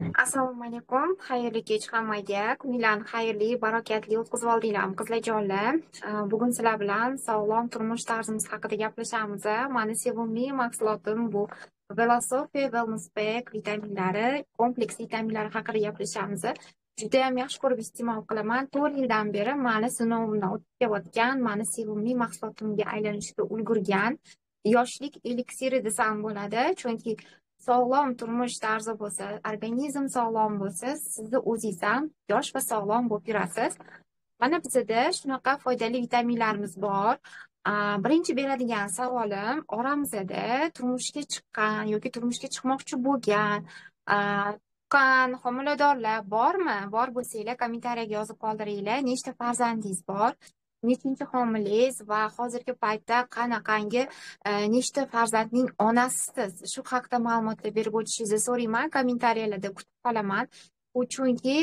Assalomu alaykum, xayrli kech hammaga. Kuninglarni xayrli, barakatli o'tkazib oldinglarmi, qizlarjonlar? Bugun sizlar bilan sog'lom turmush tarzimiz haqida gaplashamiz. Mani sevimli mahsulotim bu Velosophy Wellness Pack vitaminlari, kompleks vitaminlari haqida gaplashamiz. Juda ham yaxshi ko'rib iste'mol qilaman. 4 yildan beri mani sinovimdan o'tib kelayotgan, mani sevimli mahsulotimga aylanishga ulgurgan yoshlik eliksiri desam bo'ladi. Chunki sog'lom turmush tarzi bo'lsa, organizm sog'lom bo'lsa, sizni o'zingiz ham yosh va sog'lom bo'lib yurasiz. Mana bizda shunaqa foydali vitaminlarimiz bor. Birinchi beradigan savolim, oramizda turmushga chiqqan yoki turmushga chiqmoqchi bo'lgan, tuqqan homiladorlar bormi? Bor bo'lsanglar, kommentariyaga yozib qoldiringlar. Nechta farzandingiz bor? Nechinchi homilangiz va hozirgi paytda qanaqangi nechta farzandning onasisiz? Shu haqda ma'lumotlar berib o'tishingizni so'rayman, kommentariyalarda kutib qolaman. U chunki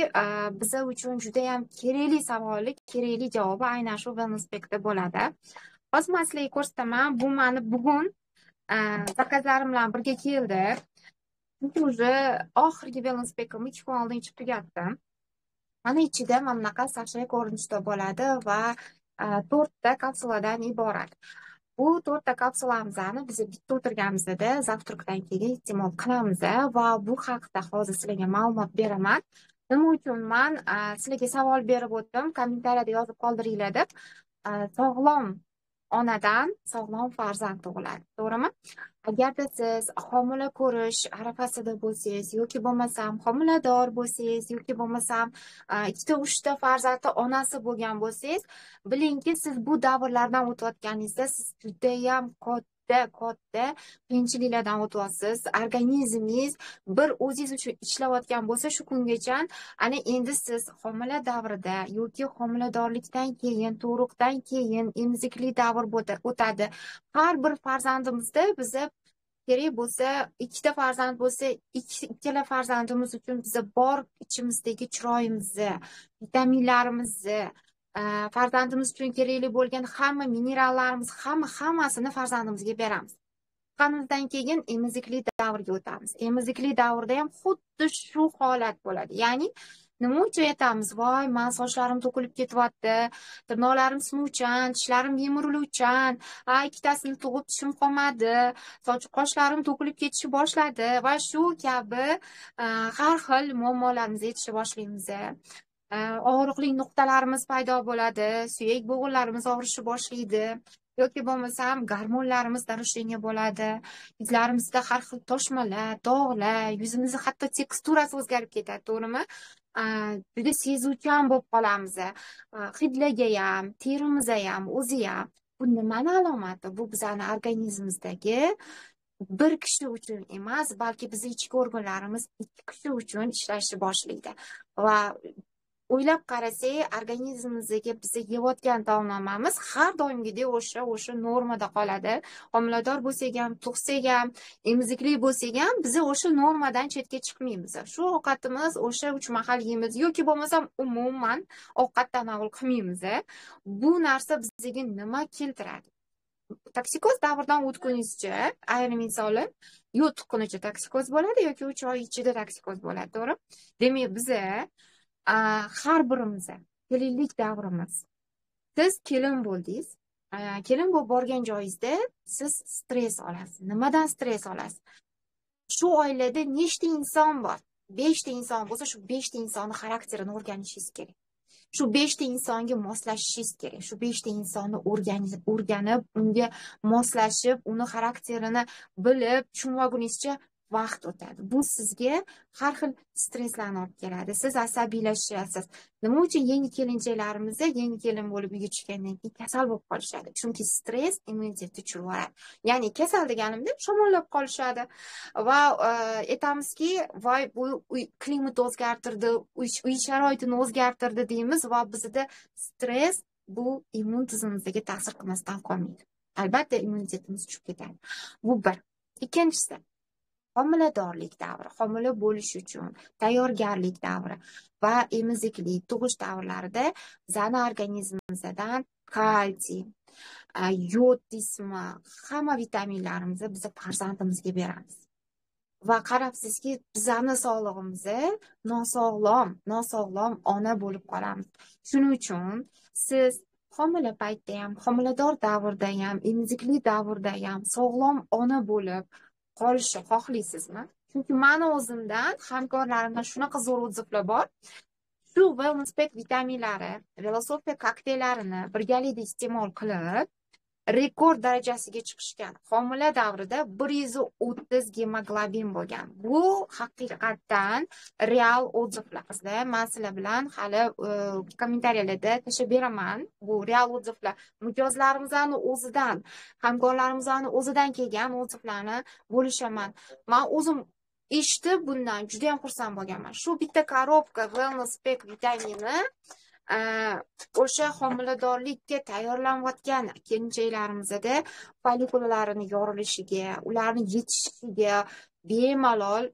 biza uchun juda ham kerakli savolli, kerakli javobi aynan shu Wellness Pack'da bo'ladi. Hozir men sizlarga ko'rsataman. Bu meni bugun zakazlarim bilan birga keldi. Chunki уже oxirgi Wellness Pack'imni 2 kun oldin ichib tugatdim. Mana ichida mana bunaqa sashe ko'rinishda bo'ladi va 4 ta kapsuladan iborat. Bu 4 ta kapsulamizni biz bitta o'tirganimizda zavtrakdan keyin iste'mol qilamiz va bu haqda hozir sizlarga ma'lumot beraman. Nima uchun men sizlarga savol berib o'tdim, kommentariyada yozib qoldiringlar deb. Sog'lom onadan sog'lom farzand tug'iladi, to'g'rimi? Agarda siz homila ko'rish arafasida bo'lsangiz yoki bo'lmasam homilador bo'lsangiz yoki bo'lmasam 2-3 ta farzandning onasi bo'lgan bo'lsangiz, bilingki, siz bu davrlardan o'tayotganingizda siz judayam katta qiyinchiliklardan o'tyapsiz. Organizmingiz bir o'zingiz uchun ishlayotgan bo'lsa, shu kungacha ana endi siz homila davrida yoki homiladorlikdan keyin, tug'ruqdan keyin emizikli davr o'tadi. Har bir farzandimizda biza kerak bo'lsa, 2 ta farzand bo'lsa, ikkala farzandimiz uchun biza bor ichimizdagi chiroyimizni, vitaminlarimizni, farzandimiz uchun kerakli bo'lgan hamma minerallarimiz, hammasini farzandimizga beramiz. Tuqqanimizdan keyin emizikli davrga o'tamiz. Emizikli davrda ham xuddi shu holat bo'ladi. Ya'ni nima uchun aytamiz, voy, men sochlarim to'kilib ketyapti, tirnoqlarim sinuvchan, tishlarim yemiriluvchan, ikkitasini tug'ib tishim qolmadi, soch qoshlarim to'kilib ketishni boshladi va shu kabi har xil muammolarimiz yetishib boshlaymiz. Og'riqli nuqtalarimiz paydo bo'ladi, suyak bo'g'inlarimiz og'rishni boshlaydi yoki bo'lmasam gormonlarimiz narushение bo'ladi, yuzlarimizda har xil toshmalar, dog'lar, yuzimizni hatto teksturasi o'zgarib ketadi, to'g'rimi? Juda sezuvchan bo'lib qolamiz. Hidlarga ham, terimizga ham, o'zi ham. Bu nimani alomati? Bu bizning organizmimizdagi bir kishi uchun emas, balki bizning ichki organlarimiz 2 kishi uchun ishlashni boshlaydi. Va o'ylab qarasak, organizmimizga biz yeyotgan taomnomamiz har doimgidek o'sha normada qoladi. Homilador bo'lsak ham, tug'sak ham, emizikli bo'lsak ham biz o'sha normadan chetga chiqmaymiz. Shu ovqatimiz o'sha 3 mahal yeymiz yoki bo'lmasam umuman ovqat tanovul qilmaymiz. Bu narsa bizga nima keltiradi? Toksikoz davridan o'tgunizcha ayrim insonlar yo tuqqunicha toksikoz bo'ladi yoki 3 oy ichida toksikoz bo'ladi, to'g'ri? Demak, biza har birimiz kelinlik davrimiz. Siz kelin bo'ldingiz. Kelin bo'lib borgan joyingizda siz stress olasiz. Nimadan stress olasiz? Shu oilada nechta inson bor? 5 ta inson bo'lsa, shu 5 ta insonning xarakterini o'rganishingiz kerak. Shu 5 ta insonga moslashishingiz kerak. Shu 5 ta insonni o'rganib, unga moslashib, uni xarakterini bilib, tushunmaguningizcha vaqt o'tadi. Bu sizga har xil stresslarni olib keladi. Siz asabiylashasiz. Nima uchun yangi kelinchaklarimiz yangi kelin bo'lib uyga tushgandan keyin kasal bo'lib qolishadi? Chunki stress immunitetni tushirib yuboradi. Ya'ni kasal deganimda shamollab qolishadi. Va aytamizki, voy, bu klimat o'zgartirdi, uy sharoitini o'zgartirdi deymiz va bizda stress bu immun tizimimizga ta'sir qilmasdan qolmaydi. Albatta immunitetimiz tushib ketadi. Bu bir. Ikkinchisi, homiladorlik davri, homila bo'lish uchun tayyorgarlik davri va emizikli tug'ish davrlarida bizning organizmimizdan kalsiy, yod deysizmi, hamma vitaminlarimizni biz farzandimizga beramiz. Va qarabsizki, bizani sog'lig'imiz nosog'lom ona bo'lib qolamiz. Shuning uchun siz homila paytida ham, homilador davrda ham, emizikli davrda ham sog'lom ona bo'lib qolishni xohlaysizmi? Chunki meni o'zimdan, hamkorlarimdan shunaqa zo'r отзыв lar bor. Shu Wellness Pack vitaminlari, Velosofiya kokteyllarini birgalikda iste'mol qilib, rekord darajasiga chiqishgan. Homila davrida 130 gemoglobin bo'lgan. Bu haqiqatdan real отзыв lar qizlar. Men sizlar bilan hali kommentariyalarda tashlab beraman. Bu real отзыв lar mijozlarimizning o'zidan, hamkorlarimizning o'zidan kelgan отзыв larni bo'lishaman. Men o'zim eshitib bundan juda ham xursand bo'lganman. Shu bitta коробка Wellness Pack vitamini o'sha homiladorlikka tayyorlanayotgan kelinchaklarimizda follikulalarini yorilishiga, ularni yetishishiga bemalol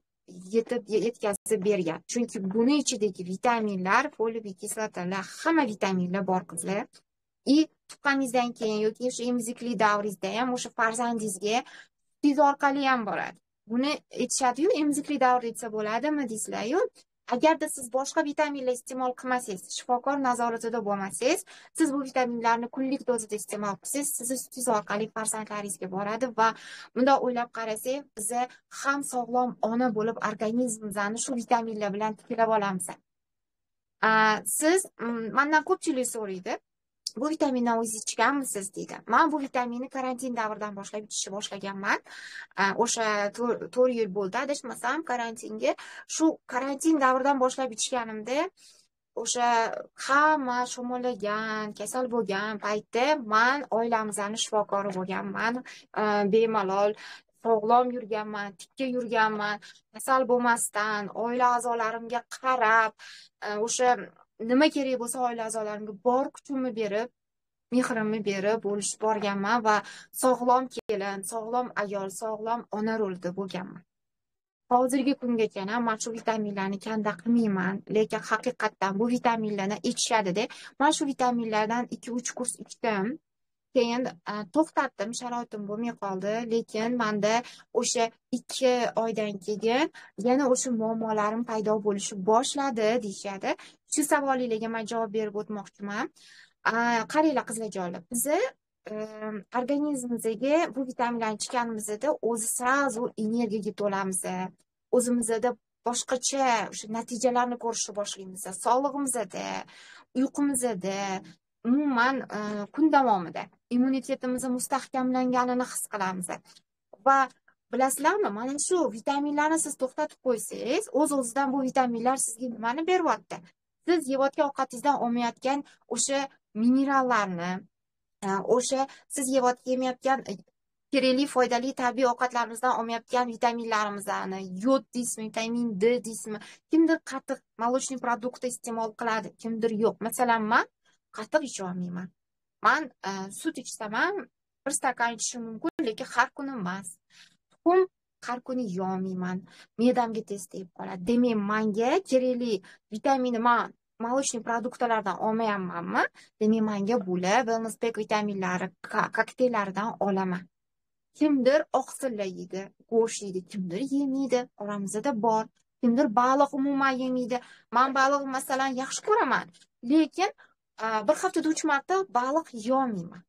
yetkazib bergan. Chunki buni ichidagi vitaminlar, foliy kislotalar, hamma vitaminlar bor qizlar. И tuqqaningizdan keyin yoki o'sha emizikli davringizda ham o'sha farzandingizga sutingiz orqali ham boradi. Buni aytishadi-yu, emizikli davrda ichsa bo'ladimi deysizlar-yu. Agarda siz boshqa vitaminlar iste'mol qilmasangiz, shifokor nazoratida bo'lmasangiz, siz bu vitaminlarni kunlik dozada iste'mol qilsangiz, sizni sutingiz orqali farzandlaringizga boradi va bundoq o'ylab qarasak, biza ham sog'lom ona bo'lib organizmimizni shu vitaminlar bilan tiklab olamiz. Siz mendan ko'pchilik so'raydi, bu vitamindan o'zingiz ichganmisiz deydi. Men bu vitaminni karantin davridan boshlab ichishni boshlaganman. O'sha 4 yil bo'ldi, adashmasam karantinga. Shu karantin davridan boshlab ichganimda o'sha hamma shamollagan, kasal bo'lgan paytda men oilamizning shifokori bo'lganman. Bemalol sog'lom yurganman, tikka yurganman, kasal bo'lmasdan, oila a'zolarimga qarab, o'sha nima kerak bo'lsa oila a'zolarimga bor kuchimni berib, mehrimni berib bo'lishib borganman va sog'lom kelin, sog'lom ayol, sog'lom ona rolida bo'lganman. Hozirgi kungacha ham men shu vitaminlarni kanda qilmayman, lekin haqiqatdan bu vitaminlarni ichishadi-da. Men shu vitaminlardan 2-3 kurs ichdim. Keyin to'xtatdim, sharoitim bo'lmay qoldi, lekin menda o'sha 2 oydan keyin yana o'sha muammolarim paydo bo'lishi boshladi deyishadi. Shu savolingizga men javob berib o'tmoqchiman. Qaranglar qizlarjonlar, bizni organizmimizga bu vitaminlarni ichganimizda o'zi sразу energiyaga to'lamiz. O'zimizda boshqacha o'sha natijalarni ko'rishni boshlaymiz. Sog'lig'imizda, uyqumizda, umuman kun davomida immunitetimiz mustahkamlanganini his qilamiz. Va bilasizlarmi, mana shu vitaminlarni siz to'xtatib qo'ysangiz, o'z-o'zidan bu vitaminlar sizga nimani beryapti? Siz yeyotgan ovqatingizdan olmayotgan o'sha minerallarni, o'sha siz yemayotgan kerakli, foydali tabiiy ovqatlarimizdan olmayotgan vitaminlarimizni, yod deysizmi, vitamin D deysizmi, kimdir qatiq, молочный продукт iste'mol qiladi, kimdir yo'q. Masalan, men qatiq icha olmayman. Men sut ichsam ham bir stakan ichishim mumkin, lekin har kuni emas. Tuxum har kuni yeolmayman. Me'damga tez tegib qoladi. Demak, menga kerakli vitaminni men молочный продукт lardan olmayapmanmi? Demak, menga bular Wellness Pack vitaminlari, kokteyllaridan olaman. Kimdir oqsillar yeydi, go'sht yeydi, kimdir yemaydi. Oramizda bor. Kimdir baliq umuman yemaydi. Men baliq masalan yaxshi ko'raman, lekin bir haftada 3 marta baliq yeolmayman.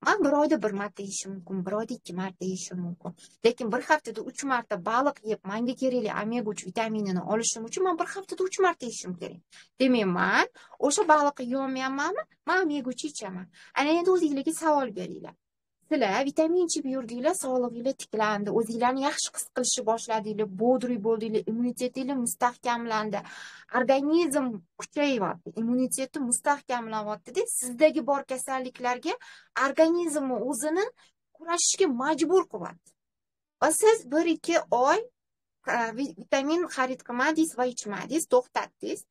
Men bir oyda 1 marta yeyishim mumkin, bir oyda 2 marta yeyishim mumkin. Lekin bir haftada 3 marta baliq yeb, menga kerakli omega 3 vitaminini olishim uchun men bir haftada 3 marta yeyishim kerak. Demak, men o'sha baliqni yeolmayapmanmi? Men omega 3 ichaman. Ana endi o'zingizga savol beringlar. Sizlar vitamin ichib yurdinglar, sog'lig'inglar tiklandi, o'zinglarni yaxshi his qilishni boshladinglar, бодрый bo'ldinglar, immunitetinglar mustahkamlandi, organizm kuchayyapti, immuniteti mustahkamlanyapti-da, sizdagi bor kasalliklarga organizmni o'zini kurashishga majbur qilyapti. Va siz 1-2 oy vitamin xarid qilmadingiz va ichmadingiz, to'xtatdingiz.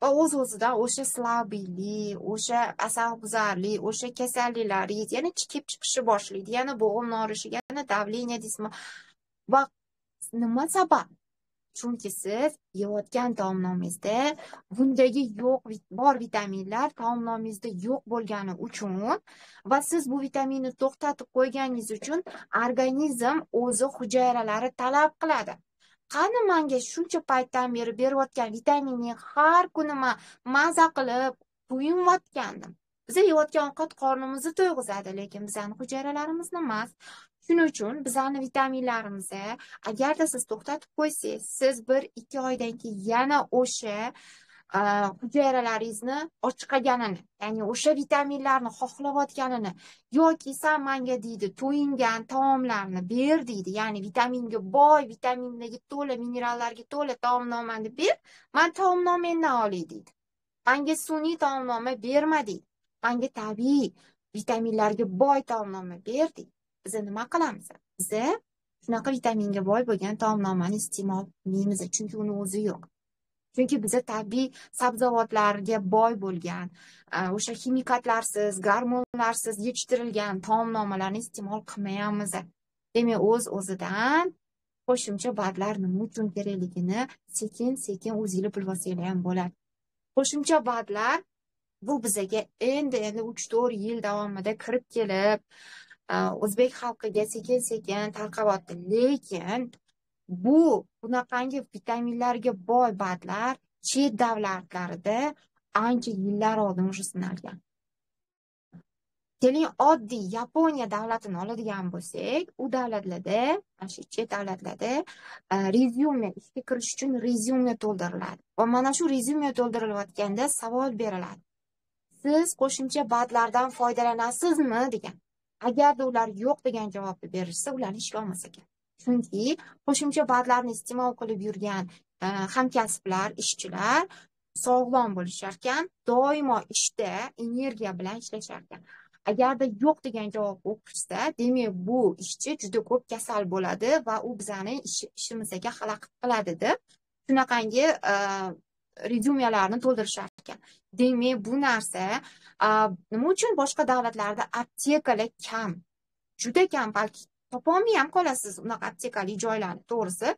Va o'z-o'zidan o'sha slabiylik, o'sha asabbuzarlik, o'sha kasalliklaringiz yana kelib chiqishni boshlaydi, yana bo'g'im og'rishi, yana давление deysizmi? Va nima sabab? Chunki siz yeyotgan taomnomangizda bundagi yo'q bor vitaminlar taomnomangizda yo'q bo'lgani uchun va siz bu vitaminni to'xtatib qo'yganingiz uchun organizm o'zi hujayralari talab qiladi. Qani menga shuncha paytdan beri berayotgan vitaminni har kuni men maza qilib to'yinayotgandim. Biz yeyotgan ovqat qornimizni to'yg'izadi, lekin bizning hujayralarimizni emas. Shuning uchun bizning vitaminlarimizni agarda siz to'xtatib qo'ysangiz, siz 1-2 oydan keyin yana o'sha hujayralaringizni ochiqaganini, ya'ni o'sha vitaminlarni xohlayotganini yoki san menga deydi to'yingan taomlarni ber deydi, ya'ni vitaminga boy, vitaminlarga to'la, minerallarga to'la taomnomani ber, men taomnomangdan olay deydi. Menga sun'iy taomnoma berma deydi. Menga tabiiy vitaminlarga boy taomnoma ber deydi. Biz nima qilamiz? Biz shunaqa vitaminga boy bo'lgan taomnomani iste'mol qilmaymiz, chunki uni o'zi yo'q. Chunki biza tabiiy sabzavotlarga boy bo'lgan, o'sha ximikatlarsiz, gormonlarsiz yetishtirilgan taomnomalarni iste'mol qilmayamiz. Demak, o'z-o'zidan qo'shimcha badlar nima uchun kerakligini sekin-sekin o'zingiz bilib olsanglar ham bo'ladi. Qo'shimcha badlar bu bizaga endi 3-4 yil davomida kirib kelib, o'zbek xalqiga sekin-sekin tarqalyapti. Lekin bu bunaqangi vitaminlarga boy badlar chet davlatlarida ancha yillar oldin уже sinalgan. Keling, oddiy Yaponiya davlatini oladigan bo'lsak, u davlatlarda, mana shu chet davlatlarda rezyume, ishga kirish uchun rezyume to'ldiriladi. Va mana shu rezyume to'ldirilayotganda savol beriladi. Siz qo'shimcha badlardan foydalanasizmi degan. Agarda ular yo'q degan javobni berishsa, ularni ishga olmas ekan. Chunki qo'shimcha badlarni iste'mol qilib yurgan hamkasblar, ishchilar sog'lom bo'lishar ekan, doimo ishda energiya bilan ishlashar ekan. Agarda yo'q degan javob o'qishsa, demak bu ishchi juda ko'p kasal bo'ladi va u bizning ishimizga xalaqit qiladi deb shunaqangi rezyumelarni to'ldirishar ekan. Demak, bu narsa nima uchun boshqa davlatlarda aptekalar kam, juda kam, balki topolmay ham qolasiz unaqa aptekali joylarni. To'g'risi,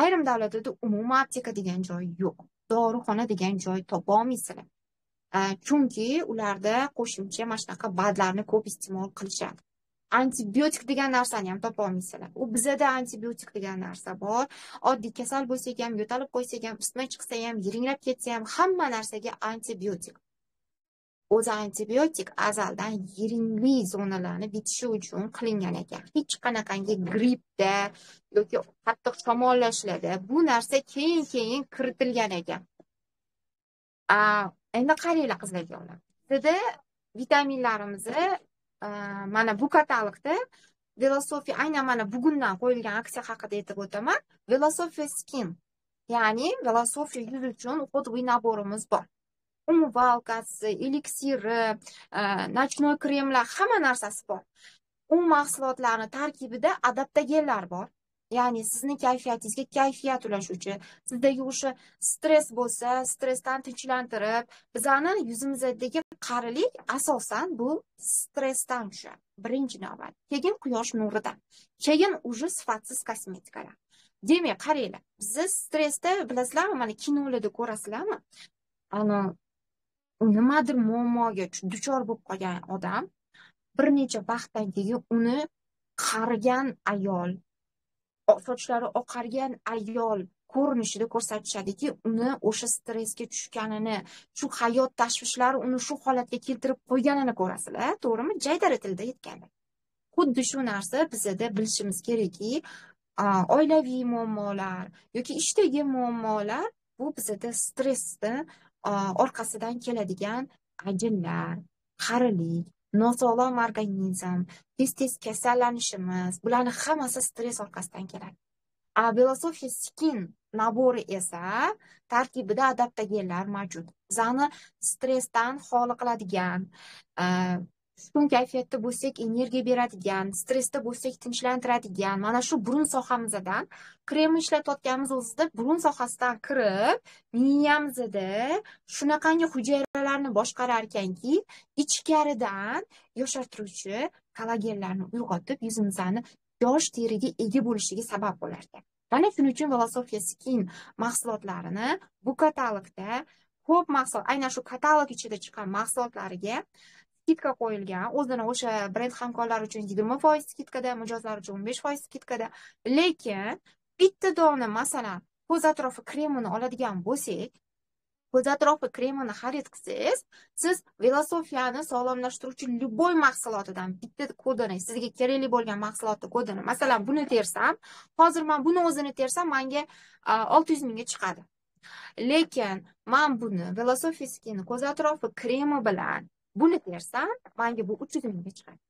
ayrim davlatlarda umuman apteka degan joy yo'q, dorixona degan joy topolmaysizlar. Chunki ularda qo'shimcha mana shunaqa badlarni ko'p iste'mol qilishadi. Antibiotik degan narsani ham topolmaysizlar. U bizada antibiotik degan narsa bor. Oddiy kasal bo'lsak ham, yo'talib qo'ysak ham, isitma chiqsa ham, yiringlab ketsa ham hamma narsaga antibiotik. O'zi antibiotik azaldan yiringli zonalarni bitishi uchun qilingan ekan. Hech qanaqangi grippda yoki qattiq shamollashlarda bu narsa keyin-keyin kiritilgan ekan. Endi qaranglar qizlarjonlar. Bizda vitaminlarimizni mana bu katalogda Velosofiya, aynan mana bugundan qo'yilgan aksiya haqida aytib o'taman. Velosofiya Skin, ya'ni Velosofiya yuz uchun уходовый naborimiz bor. Умывалкасы, eliksiri, ночной kremlar, hamma narsasi bor. U mahsulotlarning tarkibida adaptogenlar bor. Ya'ni sizni kayfiyatingizga kayfiyat ulashuvchi, sizdagi o'sha stress bo'lsa, stressdan tinchlantirib, bizani yuzimizdagi qarilik asosan bu stressdan tushadi. Birinchi navbat. Keyin quyosh nuridan. Keyin уже sifatsiz kosmetikalar. Demak, qaranglar, biz stressda bilasizlarmi, mana kinolarda ko'rasizlarmi? Ana nimadir muammoga duchor bo'lib qolgan odam bir necha vaqtdan keyin uni qarigan ayol, sochlari oqargan ayol ko'rinishida ko'rsatishadiki, uni o'sha stressga tushganini, shu hayot tashvishlari uni shu holatga keltirib qo'yganini ko'rasizlar, to'g'rimi? Jaydari tilda aytganda. Xuddi shu narsa bizda bilishimiz kerakki, oilaviy muammolar yoki ishdagi muammolar bu bizda stressni orqasidan keladigan ajinlar, qarilik, nosog'lom organizm, tez-tez kasallanishimiz, bularni hammasi stress orqasidan keladi. Velosofiya Skin nabori esa tarkibida adaptogenlar mavjud. Bizani stressdan xoli qiladigan, tushkun kayfiyatda bo'lsak energiya beradigan, stressda bo'lsak tinchlantiradigan, mana shu burun sohamizdan krem ishlatayotganimiz o'zida burun sohasidan kirib, miyamizda shunaqangi hujayralarni boshqarar ekanki, ichkaridan yoshartiruvchi kollagenlarni uyg'otib, yuzimizni yosh teriga ega bo'lishiga sabab bo'lar ekan. Mana shuning uchun Velosofiya Skin mahsulotlarini bu katalogda ko'p mahsulot, aynan shu katalog ichida chiqqan mahsulotlariga skidka qo'yilgan. O'zini o'sha brend hamkorlari uchun 20% skidkada, mijozlar uchun 15% skidkada. Lekin Bitta dona, masalan, ko'z atrofi kremini oladigan bo'lsak, ko'z atrofi kremini xarid qilsangiz, siz Velosofiyani sog'lomlashtiruvchi любой mahsulotidan bitta kodini, sizga kerakli bo'lgan mahsulotni kodini, masalan, buni tersam, hozir men buni o'zini tersam, menga 600 mingga chiqadi. Lekin men buni Velosofiyskini ko'z atrofi kremi bilan buni tersam, menga bu 300 mingga chiqadi.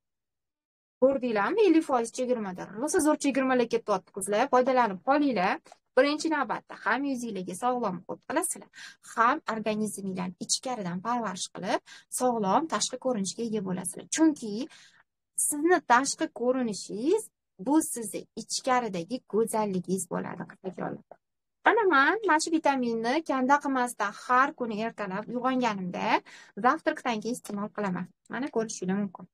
Ko'rdinglarmi? 50% chegirmada. Rosa zo'r chegirmalar ketyapti qizlar, foydalanib qolinglar. Birinchi navbatda ham yuzingizga sog'lom xod qilasizlar, ham organizminglarni ichkaridan parvarish qilib, sog'lom tashqi ko'rinishga ega bo'lasizlar. Chunki sizni tashqi ko'rinishingiz bu sizni ichkaridagi go'zalligingiz bo'ladi, qizlarjonlar. Mana men mana shu vitaminni kanda qilmasdan har kuni ertalab uyg'onganimda zavtrakdan keyin iste'mol qilaman. Mana ko'rishingiz mumkin.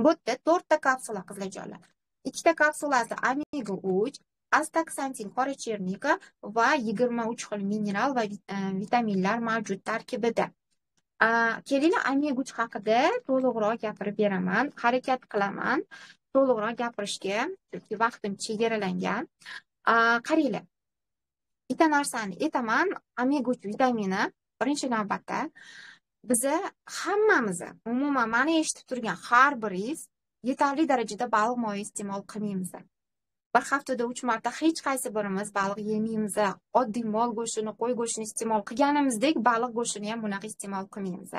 Bu yerda 4 ta kapsula qizlarjonlar. 2 ta kapsulasi omega 3, astaksantin, qora chernika va 23 xil mineral va vitaminlar mavjud tarkibida. Kelinglar, omega 3 haqida to'liqroq gapirib beraman. Harakat qilaman to'liqroq gapirishga, chunki vaqtim chegaralangan. Qaranglar. Bitta narsani aytaman, omega 3 vitamini birinchi navbatda biza hammamiz, umuman meni eshitib turgan har biringiz yetarli darajada baliq moyi iste'mol qilmaymiz. Bir haftada 3 marta hech qaysi birimiz baliq yemaymiz. Oddiy mol go'shtini, qo'y go'shtini iste'mol qilganimizdek baliq go'shtini ham bunaqa iste'mol qilmaymiz.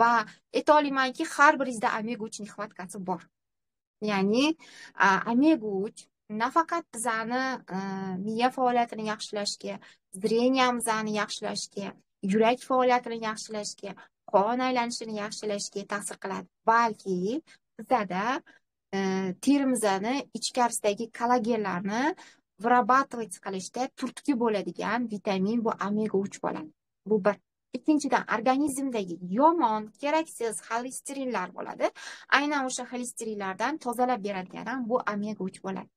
Va ayta olamanki, har biringizda omega 3 nexvatkasi bor. Ya'ni omega 3 nafaqat bizani miya faoliyatini yaxshilashga, zreniyamizni yaxshilashga, yurak faoliyatini yaxshilashga, qon aylanishini yaxshilashga ta'sir qiladi, balki bizada terimizni ichkarisidagi kollagenlarni вырабатывать qilishda turtki bo'ladigan vitamin bu omega 3 bo'ladi. Bu bir. Ikkinchidan, organizmdagi yomon, keraksiz xolesterinlar bo'ladi. Aynan o'sha xolesterinlardan tozalab beradigan ham bu omega 3 bo'ladi.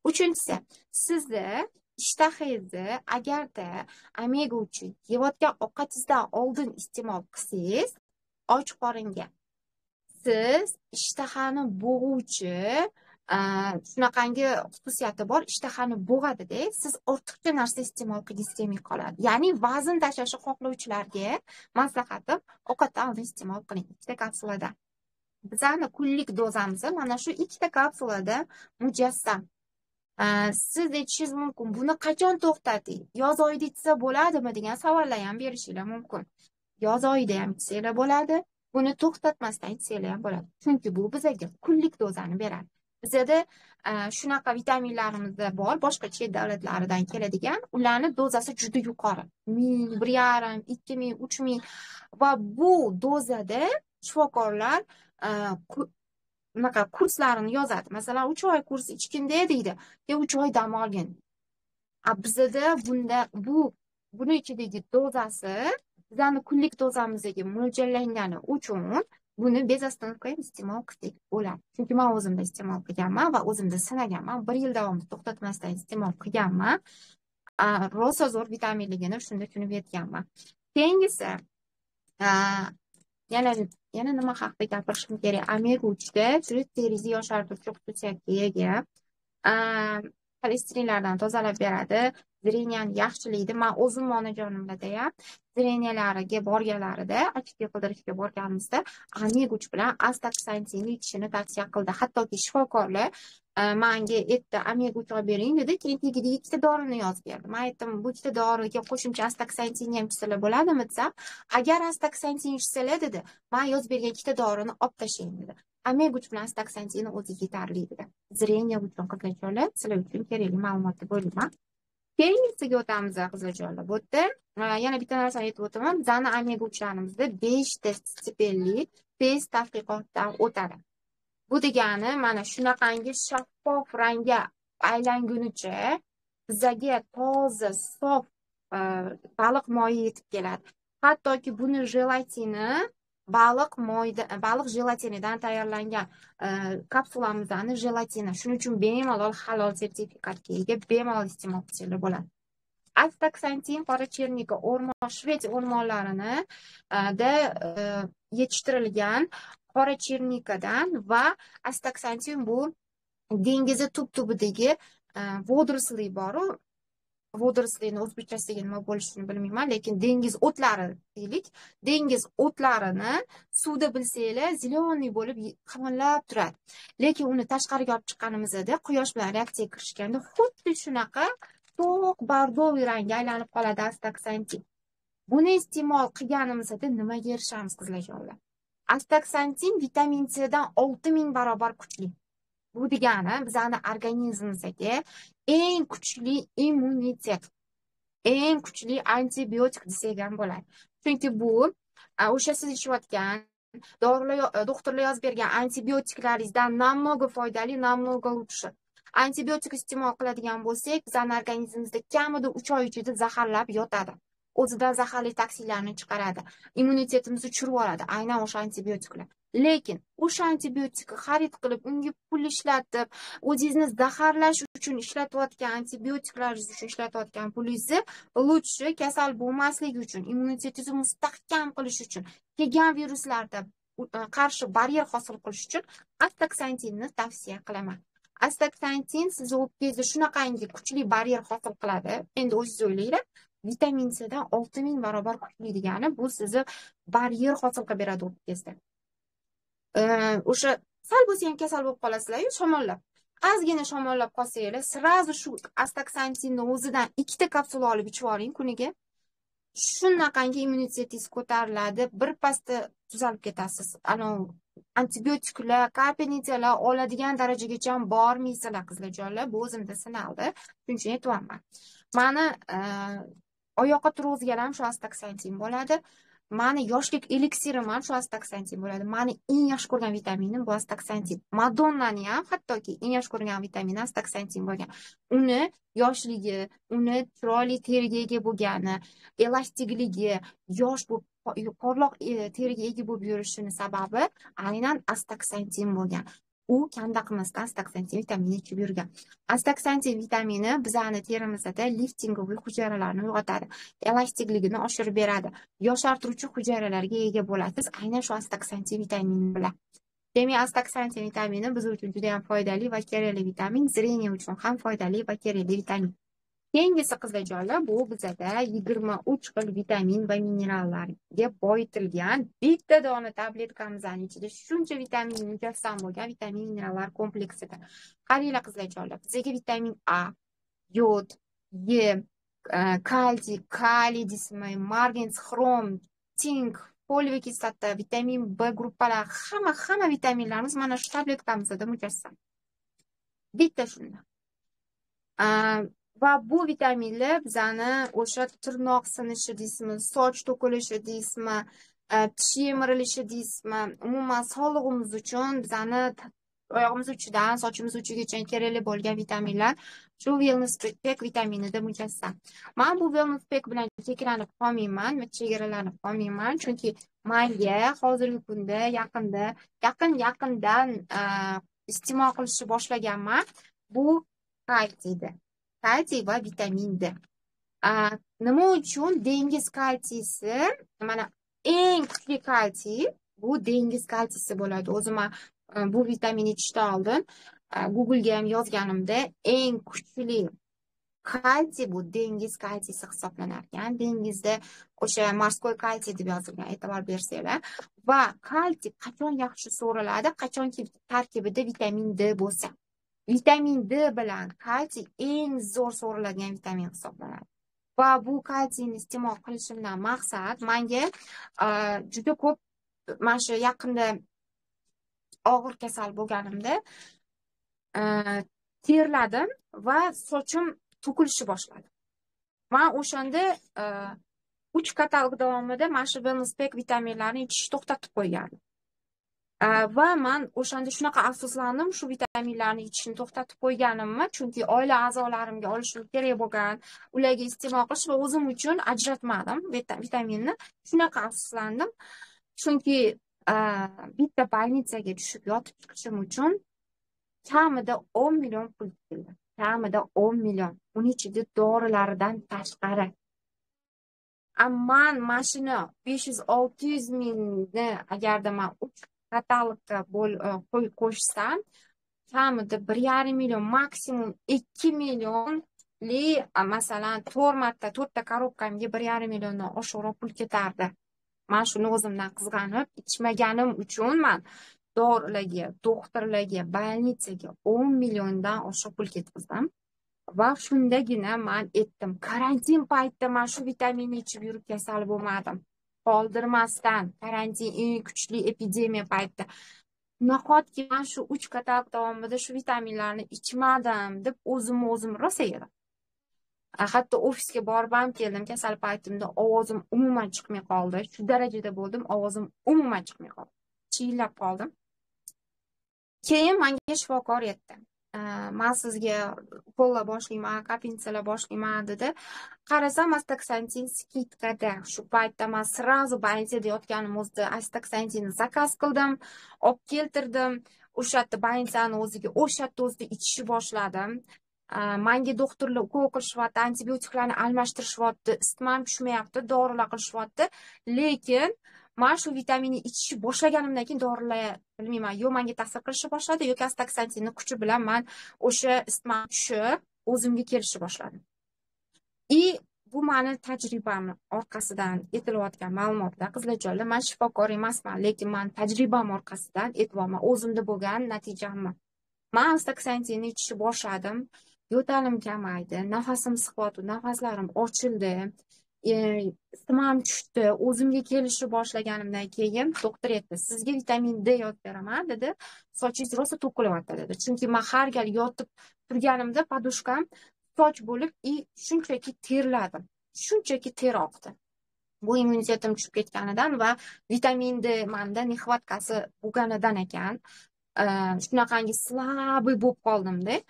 Uchinchisi, sizni ishtahangizni agarda omega 3 yeyotgan ovqatingizdan oldin iste'mol qilsangiz, och qoringa siz ishtahani bo'g'uvchi shunaqangi xususiyati bor, ishtahani bo'g'adida, siz ortiqcha narsa iste'mol qilgingiz kelmay qoladi. Ya'ni vazn tashlashni xohlovchilarga maslahatim, ovqatdan oldin iste'mol qiling 2 ta kapsulada. Bizani kunlik dozamiz mana shu 2 ta kapsulada mujassam. Siz aytishingiz mumkin, buni qachon to'xtating? Yoz oyida ichsa bo'ladimi degan savollar ham berishinglar mumkin. Yoz oyida ham ichsanglar bo'ladi, buni to'xtatmasdan ichsanglar ham bo'ladi. Chunki bu bizga kunlik dozani beradi. Bizada shunaqa vitaminlarimizda bor, boshqa chet davlatlaridan keladigan, ularning dozasi juda yuqori. 1000, 1,5, 2000, 3000 va bu dozada shifokorlar unaqa kurslarini yozadi. Masalan, 3 oy kurs ichgin deydi, keyin 3 oy dam olgin. Bizada bunda buni ichidagi dozasi bizning kunlik dozamizga mo'ljallangani uchun buni bez ostanovka ham iste'mol qilsak bo'ladi. Chunki men o'zimda iste'mol qilganman va o'zimda sinaganman. 1 yil davomida to'xtatmasdan iste'mol qilganman. Rosa zo'r vitaminligini shunda tushunib yetganman. Keyingisi, yana nima haqida gapirishim kerak? Omega 3 da teringizni yoshartiruvchi xususiyatga ega. Xolesterinlardan tozalab beradi, zreniyani yaxshilaydi. Men o'zim onajonimda ham zreniyalariga borganlarida, ochki qildirishga borganimizda omega 3 bilan astaksantinni ichishini tavsiya qildi. Hattoki shifokorlar menga aytdi, omega 3 olib bering dedi, keyin tagida 2 ta dorini yozib berdi. Men aytdim, bu 2 ta doriga qo'shimcha astaksantinni ham ichsalar bo'ladimi desam, agar astaksantin ichsalar dedi, men yozib bergan 2 ta dorini olib tashlang dedi. Omega 3 bilan astaksantinni o'zi yetarli dedi. Zreniya uchun qizlarjonlar, sizlar uchun kerakli ma'lumot deb o'ylayman. Keyingisiga o'tamiz qizlarjonlar. Bu yerda yana bitta narsani aytib o'taman. Bizani omega 3larimizda 5 ta stepelli test tadqiqotdan o'tadi. Bu degani mana shunaqangi shaffof rangga aylangunicha bizaga toza, sof baliq moyi yetib keladi. Hattoki buni jelatini baliq moyida, baliq jelatinidan tayyorlangan kapsulamizning jelatini. Shuning uchun bemalol halol sertifikatga ega, bemalol iste'mol qilsa bo'ladi. Astaksantin qora chernika o'rmon, Shvetsiya o'rmonlarini da yetishtirilgan qora chernikadan va astaksantin bu dengizi tub-tubidagi Водоросли boru, водоросли ni o'zbekchasiga nima bo'lishini bilmayman, lekin dengiz o'tlari deylik. Dengiz o'tlarini suvda bilsanglar, зеленый bo'lib qimillab turadi. Lekin uni tashqariga olib chiqqanimizda quyosh bilan reaksiyaga kirishganda xuddi shunaqa to'q бордовый rangga aylanib qoladi astaksantin. Buni iste'mol qilganimizda nimaga erishamiz, qizlarjonlar? Astaksantin vitamin C dan 6000 barobar kuchli. Bu degani bizani organizmimizga eng kuchli immunitet, eng kuchli antibiotik desak ham bo'ladi. Chunki bu o'sha siz ichayotgan dorilar, doktorlar yozib bergan antibiotiklaringizdan намного foydali, намного лучше. Antibiotik iste'mol qiladigan bo'lsak, bizani organizmimizda kamida 3 oy ichida zaharlab yotadi. O'zidan zaharli toksinlarni chiqaradi. Immunitetimizni tushirib yuboradi aynan o'sha antibiotiklar. Lekin o'sha antibiotikni xarid qilib, unga pul ishlatib, o'zingizni zaharlash uchun ishlatayotgan antibiotiklaringiz uchun ishlatayotgan pulingizni лучше kasal bo'lmaslik uchun, immunitetingizni mustahkam qilish uchun, kelgan viruslarda qarshi baryer hosil qilish uchun astaksantinni tavsiya qilaman. Astaksantin sizni o'pkangizda shunaqangi kuchli baryer hosil qiladi. Endi o'zingiz o'ylanglar, vitamin C dan 6000 barobar kuchli degani bu sizni baryer hosil qilib beradi o'pkangizda. O'sha sal bo'lsa ham kasal bo'lib qolasizlar-yu, shamollab. Ozgina shamollab qolsanglar, сразу shu astaksantinni o'zidan 2 ta kapsula olib ichib oling kuniga. Shunaqangi immunitetingiz ko'tariladi, birpasda tuzalib ketasiz. Ana antibiotiklar, kapelnitsalar oladigan darajagacha ham bormaysizlar, qizlarjonlar. Bu o'zimda sinaldi. Shuning uchun aytyapman. Mani oyoqqa turg'izgan ham shu astaksantin bo'ladi. Mani yoshlik eliksirim ham shu astaksantin bo'ladi. Mani eng yaxshi ko'rgan vitaminim bu astaksantin. Madonnani ham hattoki eng yaxshi ko'rgan vitamini astaksantin bo'lgan. Uni yoshligi, uni chiroyli teriga ega bo'lgani, elastikligi, yosh bo'lib, porloq teriga ega bo'lib yurishini sababi aynan astaksantin bo'lgan. U kanda qilmasdan astaksantin vitaminini ichib yurgan. Astaksantin vitamini bizani terimizda liftingoviy hujayralarni uyg'otadi, elastikligini oshirib beradi, yoshartiruvchi hujayralarga ega bo'lasiz aynan shu astaksantin vitamini bilan. Demak, astaksantin vitamini biz uchun juda ham foydali va kerakli vitamin, зрение uchun ham foydali va kerakli vitamin. Keyingisi qizlarjonlar, bu bizada 23 xil vitamin va minerallarga boyitilgan bitta dona tabletkamizning ichida shuncha vitamin mujassam bo'lgan vitamin minerallar kompleksidir. Qaranglar qizlarjonlar, bizga vitamin A, yod, E, kalsiy, kaliy deysizmi, margans, xrom, tink, foliy kislota, vitamin B gruppalari, hamma vitaminlarimiz mana shu tabletkamizda mujassam. Bitta shunda. Va bu vitaminlar bizani o'sha tirnoq sinishi deysizmi, soch to'kilishi deysizmi, tish yemirilishi deysizmi, umuman sog'lig'imiz uchun bizani oyog'imiz uchidan sochimiz uchigacha kerakli bo'lgan vitaminlar shu Wellness Pack vitaminida mujassam. Men bu Wellness Pack bilan cheklanib qolmayman, chegaralanib qolmayman, chunki menga hozirgi kunda yaqindan iste'mol qilishni boshlaganman. Bu kalsiydi. Kalsiy va vitamin D. Nima uchun dengiz kalsiysi, mana eng kuchli kalsiy bu dengiz kalsiysi bo'ladi. O'zim bu vitaminni ichishdan oldin Google'ga ham yozganimda eng kuchli kalsiy bu dengiz kalsiysi hisoblanar ekan. Dengizda o'sha morskoy kalsiy deb yozilgan, e'tibor bersanglar. Va kalsiy qachon yaxshi so'riladi? Qachonki tarkibida vitamin D bo'lsa. Vitamin D bilan kalsiy eng zo'r so'riladigan vitamin hisoblanadi. Va bu kalsiyni iste'mol qilishimdan maqsad menga juda ko'p mana shu yaqinda og'ir kasal bo'lganimda terladim va sochim to'kilishni boshladi. Men o'shanda 3 katalog davomida mana shu Wellness Pack vitaminlarini ichishni to'xtatib qo'ygandim. Va men o'shanda shunaqa afsuslandim, shu vitaminlarni ichishni to'xtatib qo'yganimni, chunki oila a'zolarimga olishim kerak bo'lgan, ularga iste'mol qilish va o'zim uchun ajratmadim vitaminni. Shunaqa afsuslandim. Chunki bitta больницаga tushib yotib chiqishim uchun kamida 10 million pul keldi. Kamida 10 million. Uni ichida dorilaridan tashqari. Amman mashina 500-600 mingni agarda men 3 katalogga qo'shsam, Kamida 1,5 million, maksimum 2 millionli, masalan, 4 marta, 4 ta korobkamga 1,5 milliondan oshiqroq pul ketardi. Men shuni o'zimdan qizg'anib ichmaganim uchun men dorilarga, doktorlarga, больницаga 10 milliondan oshiq pul ketkazdim. Va shundagina men aytdim, karantin paytida men shu vitaminni ichib yurib kasal bo'lmadim. Qoldirmasdan, karantin eng kuchli epidemiya paytida. Nahotki men shu 3 katalog davomida shu vitaminlarni ichmadim deb o'zimni o'zim rosa yedim. Hatto ofisga borib ham keldim, kasal paytimda ovozim umuman chiqmay qoldi. Shu darajada bo'ldim, ovozim umuman chiqmay qoldi. Chiyillab qoldim. Keyin menga shifokor aytdi. Men sizga ukollar boshlayman, kapinsalar boshlayman dedi. Qarasam, astaksantin skidkada. Shu paytda men sразу больницада yotganim o'zida astaksantinni zakaz qildim, olib keltirdim. O'sha yerda больницani o'ziga, o'sha yerda o'zida ichishni boshladim. Menga doktorlar ukol qilishyapti, antibiotiklarni almashtirishyapti, isitmam tushmayapti, dorilar qilishyapti. Lekin men shu vitaminni ichishni boshlaganimdan keyin dorilar, bilmayman, yo menga ta'sir qilishni boshladi, yoki astaksantinni kuchi bilan men o'sha isitmam tushib, o'zimga kelishni boshladim. И bu meni tajribam orqasidan aytilayotgan ma'lumotlar, qizlarjonlar, men shifokor emasman, lekin men tajribam orqasidan aytyapman, o'zimda bo'lgan natijamni. Men astaksantinni ichishni boshladim, yo'talim kamaydi, nafasim siqyapti, nafaslarim ochildi, isitmam tushdi, o'zimga kelishni boshlaganimdan keyin doktor aytdi, sizga vitamin D yozib beraman dedi, sochingiz rosa to'kilyapti dedi. Chunki men har gal yotib turganimda podushkam soch bo'lib, shunchaki terladim, shunchaki ter oqdi. Bu immunitetim tushib ketganidan va vitamin D menda nexvatkasi bo'lganidan ekan, shunaqangi slabый bo'lib qoldimda.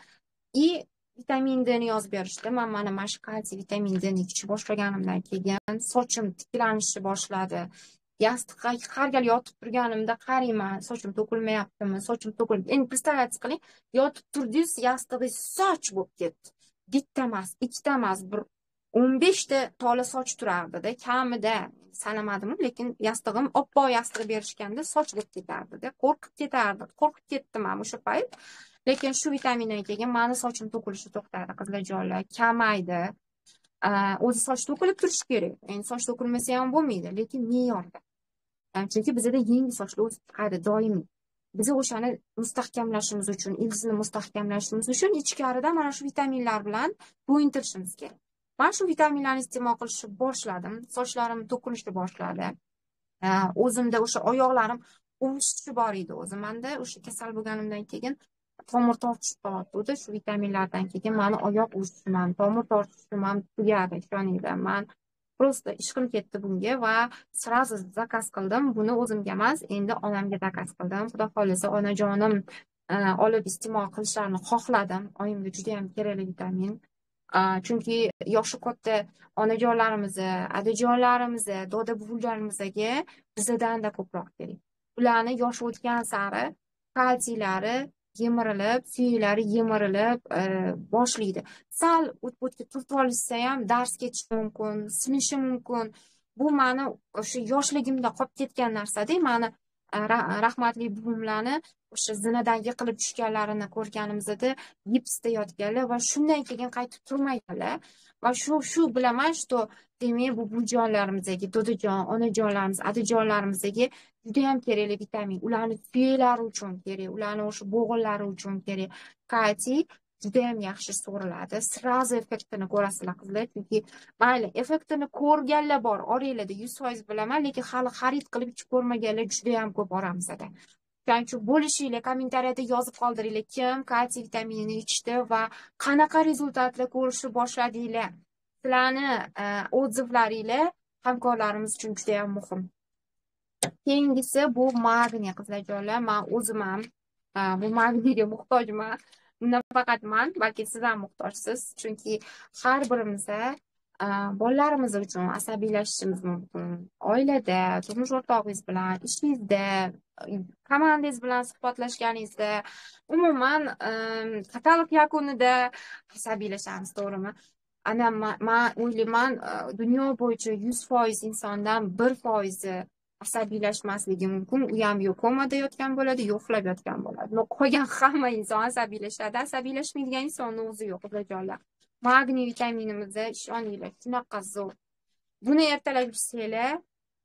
И vitamin D ni yozib berishdi. Men mana shu kalsiy vitamin D ni ichishni boshlaganimdan keyin sochim tiklanishni boshladi. Yostiqqa har gal yotib turganimda qarayman, sochim to'kilmayaptimi, sochim to'kilib. Endi представляете qiling, yotib turdingiz, yostig'ingiz soch bo'lib ketdi. Bitta emas, ikkita emas, bir 15 ta tola soch turardi-da, kamida sanamadim, lekin yastig'im oppoq yostiq berishganda soch bo'lib ketardi-da, qo'rqib ketardi, qo'rqib ketdim men o'sha payt. Lekin shu vitamindan keyin meni sochim to'kilishi to'xtadi, qizlarjonlar, kamaydi. O'zi soch to'kilib turishi kerak. Endi soch to'kilmasa ham bo'lmaydi, lekin me'yorda. Chunki bizda yangi sochlar o'sib chiqadi doimiy. Biz o'shani mustahkamlashimiz uchun, ildizini mustahkamlashimiz uchun ichkarida mana shu vitaminlar bilan to'yintirishimiz kerak. Men shu vitaminlarni iste'mol qilishni boshladim. Sochlarim to'kilishni boshladi. O'zimda o'sha oyoqlarim uvishishi bor edi o'zi. Menda o'sha kasal bo'lganimdan keyin tomir tortishib qolyapti. Shu vitaminlardan keyin meni oyoq uvishim ham, tomir tortishim ham tugadi, ishoninglar. Men просто ishqim ketdi bunga va sразу zakaz qildim. Buni o'zimga emas, endi onamga zakaz qildim. Xudo xohlasa onajonim olib iste'mol qilishlarini xohladim. Oyimga juda ham kerakli vitamin. Chunki yoshi katta onajonlarimiz, adajonlarimiz, doda buvularimizga bizdan-da ko'proq kerak. Ularni yoshi o'tgan sari kalsiylari yemirilib, suyaklari yemirilib boshlaydi. Sal o't-o'tga turtib olishsa ham dars ketishi mumkin, sinishi mumkin. Bu meni o'sha yoshligimda qolib ketgan narsa-da. Meni rahmatli buvimlarni o'sha zinadan yiqilib tushganlarini ko'rganimizda gipsda yotganlar va shundan keyin qaytib turmaganlar. Va shu bilaman, что demak bu buvijonlarimizga, dodajon, onajonlarimiz, adajonlarimizga juda ham kerakli vitamin. Ularni suyaklari uchun kerak, ularni o'sha bo'g'inlari uchun kerak. Kalsiy juda ham yaxshi so'riladi. Sразу effektini ko'rasizlar qizlar, chunki mayli effektini ko'rganlar bor, oranglarda 100% bilaman, lekin hali xarid qilib ichib ko'rmaganlar juda ham ko'p oramizda. Shuning uchun bo'lishinglar, kommentariyada yozib qoldiringlar, kim kalsiy vitaminini ichdi va qanaqa rezultatlar ko'rishni boshladinglar. Sizlarni otzivlaringlar hamkorlarimiz uchun juda ham muhim. Keyingisi bu magniy qizlarjonlar. Men o'zim ham bu magniyga muhtojman. Nafaqat men, balki siz ham muhtojsiz. Chunki har birimiz bolalarimiz uchun asabiylashishimiz mumkin. Oilada, turmush o'rtog'ingiz bilan, ishingizda, komandangiz bilan suhbatlashganingizda, umuman katalog yakunida asabiylashamiz, to'g'rimi? Ana men o'ylayman, dunyo bo'yicha 100% insondan 1% Asabiylashmasligi mumkin, u ham yo komada yotgan bo'ladi, yo uxlab yotgan bo'ladi. Но qolgan hamma inson asabiylashadi. Asabiylashmaydigan insonni o'zi yo'q, qizlarjonlar. Magniy vitaminimizda ishoninglar, shunaqa zo'r. Buni ertalab ichsanglar,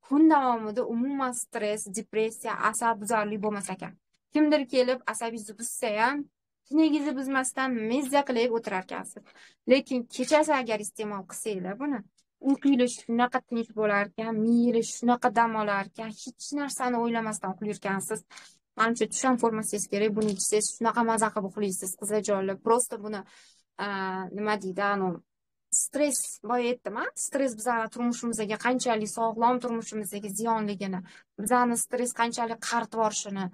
kun davomida umuman stress, depressiya, asabbuzarlik bo'lmas ekan. Kimdir kelib asabingizni buzsa ham, tinigingizni buzmasdan mezza qilib o'tirar ekansiz. Lekin kechasi agar iste'mol qilsanglar buni, uyqungiz shunaqa tinch bo'lar ekan, miyangiz shunaqa dam olar ekan, hech narsani o'ylamasdan uxlar ekansiz. Manimcha tush ham ko'rmasangiz kerak, buni ichsangiz shunaqa maza qilib uxlaysiz, qizlarjonlar. Просто buni nima deydi, stress, boya aytdim-a, stress bizani turmushimizga qanchalik, sog'lom turmushimizga ziyonligini, bizani stress qanchalik qaritib yuborishini,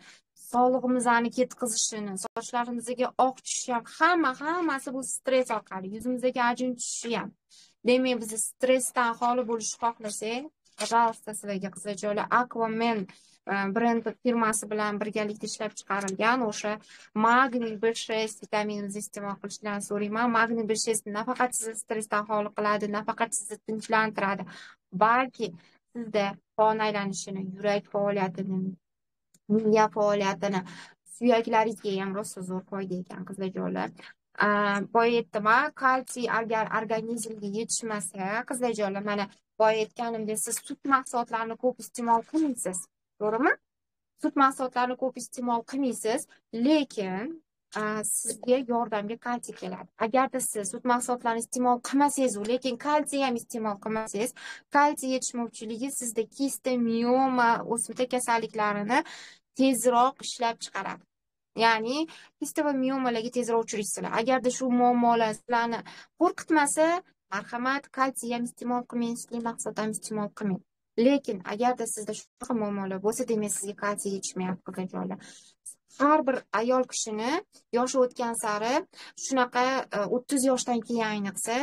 sog'lig'imizni ketkazishini, sochlarimizga oq tushishi ham, hammasi bu stress orqali, yuzimizga ajin tushishi ham. Demak, biz stressdan xoli bo'lishni xohlasak, пожалуйста, sizlarga qizlarjonlar Aquaman brend firmasi bilan birgalikda ishlab chiqarilgan o'sha magniy B6 vitaminimizni iste'mol qilishlarni so'rayman. Magniy B6 nafaqat sizni stressdan xoli qiladi, nafaqat sizni tinchlantiradi, balki sizda qon aylanishini, yurak faoliyatini, miya faoliyatini, suyaklaringizga ham rosa zo'r foyda ekan, qizlarjonlar. Boya aytdim-a, kalsiy agar organizmga yetishmasa, qizlarjonlar, mana boya aytganimdek, siz sut mahsulotlarini ko'p iste'mol qilmaysiz, to'g'rimi? Sut mahsulotlarini ko'p iste'mol qilmaysiz, lekin sizga yordamga kalsiy keladi. Agarda siz sut mahsulotlarini iste'mol qilmasangiz, lekin kalsiy ham iste'mol qilmasangiz, kalsiy yetishmovchiligi sizda kista, mioma, o'simta kasalliklarini tezroq ishlab chiqaradi. Ya'ni kista va miomalarga tezroq uchraysizlar. Agarda shu muammolar sizlarni qo'rqitmasa, marhamat, kalsiy ham iste'mol qilmang, sutli mahsulot ham iste'mol qilmang. Lekin agarda sizda shunaqa muammolar bo'lsa, demak sizga kalsiy yetishmayapti, qizlarjonlar. Har bir ayol kishini yoshi o'tgan sari shunaqa 30 yoshdan keyin ayniqsa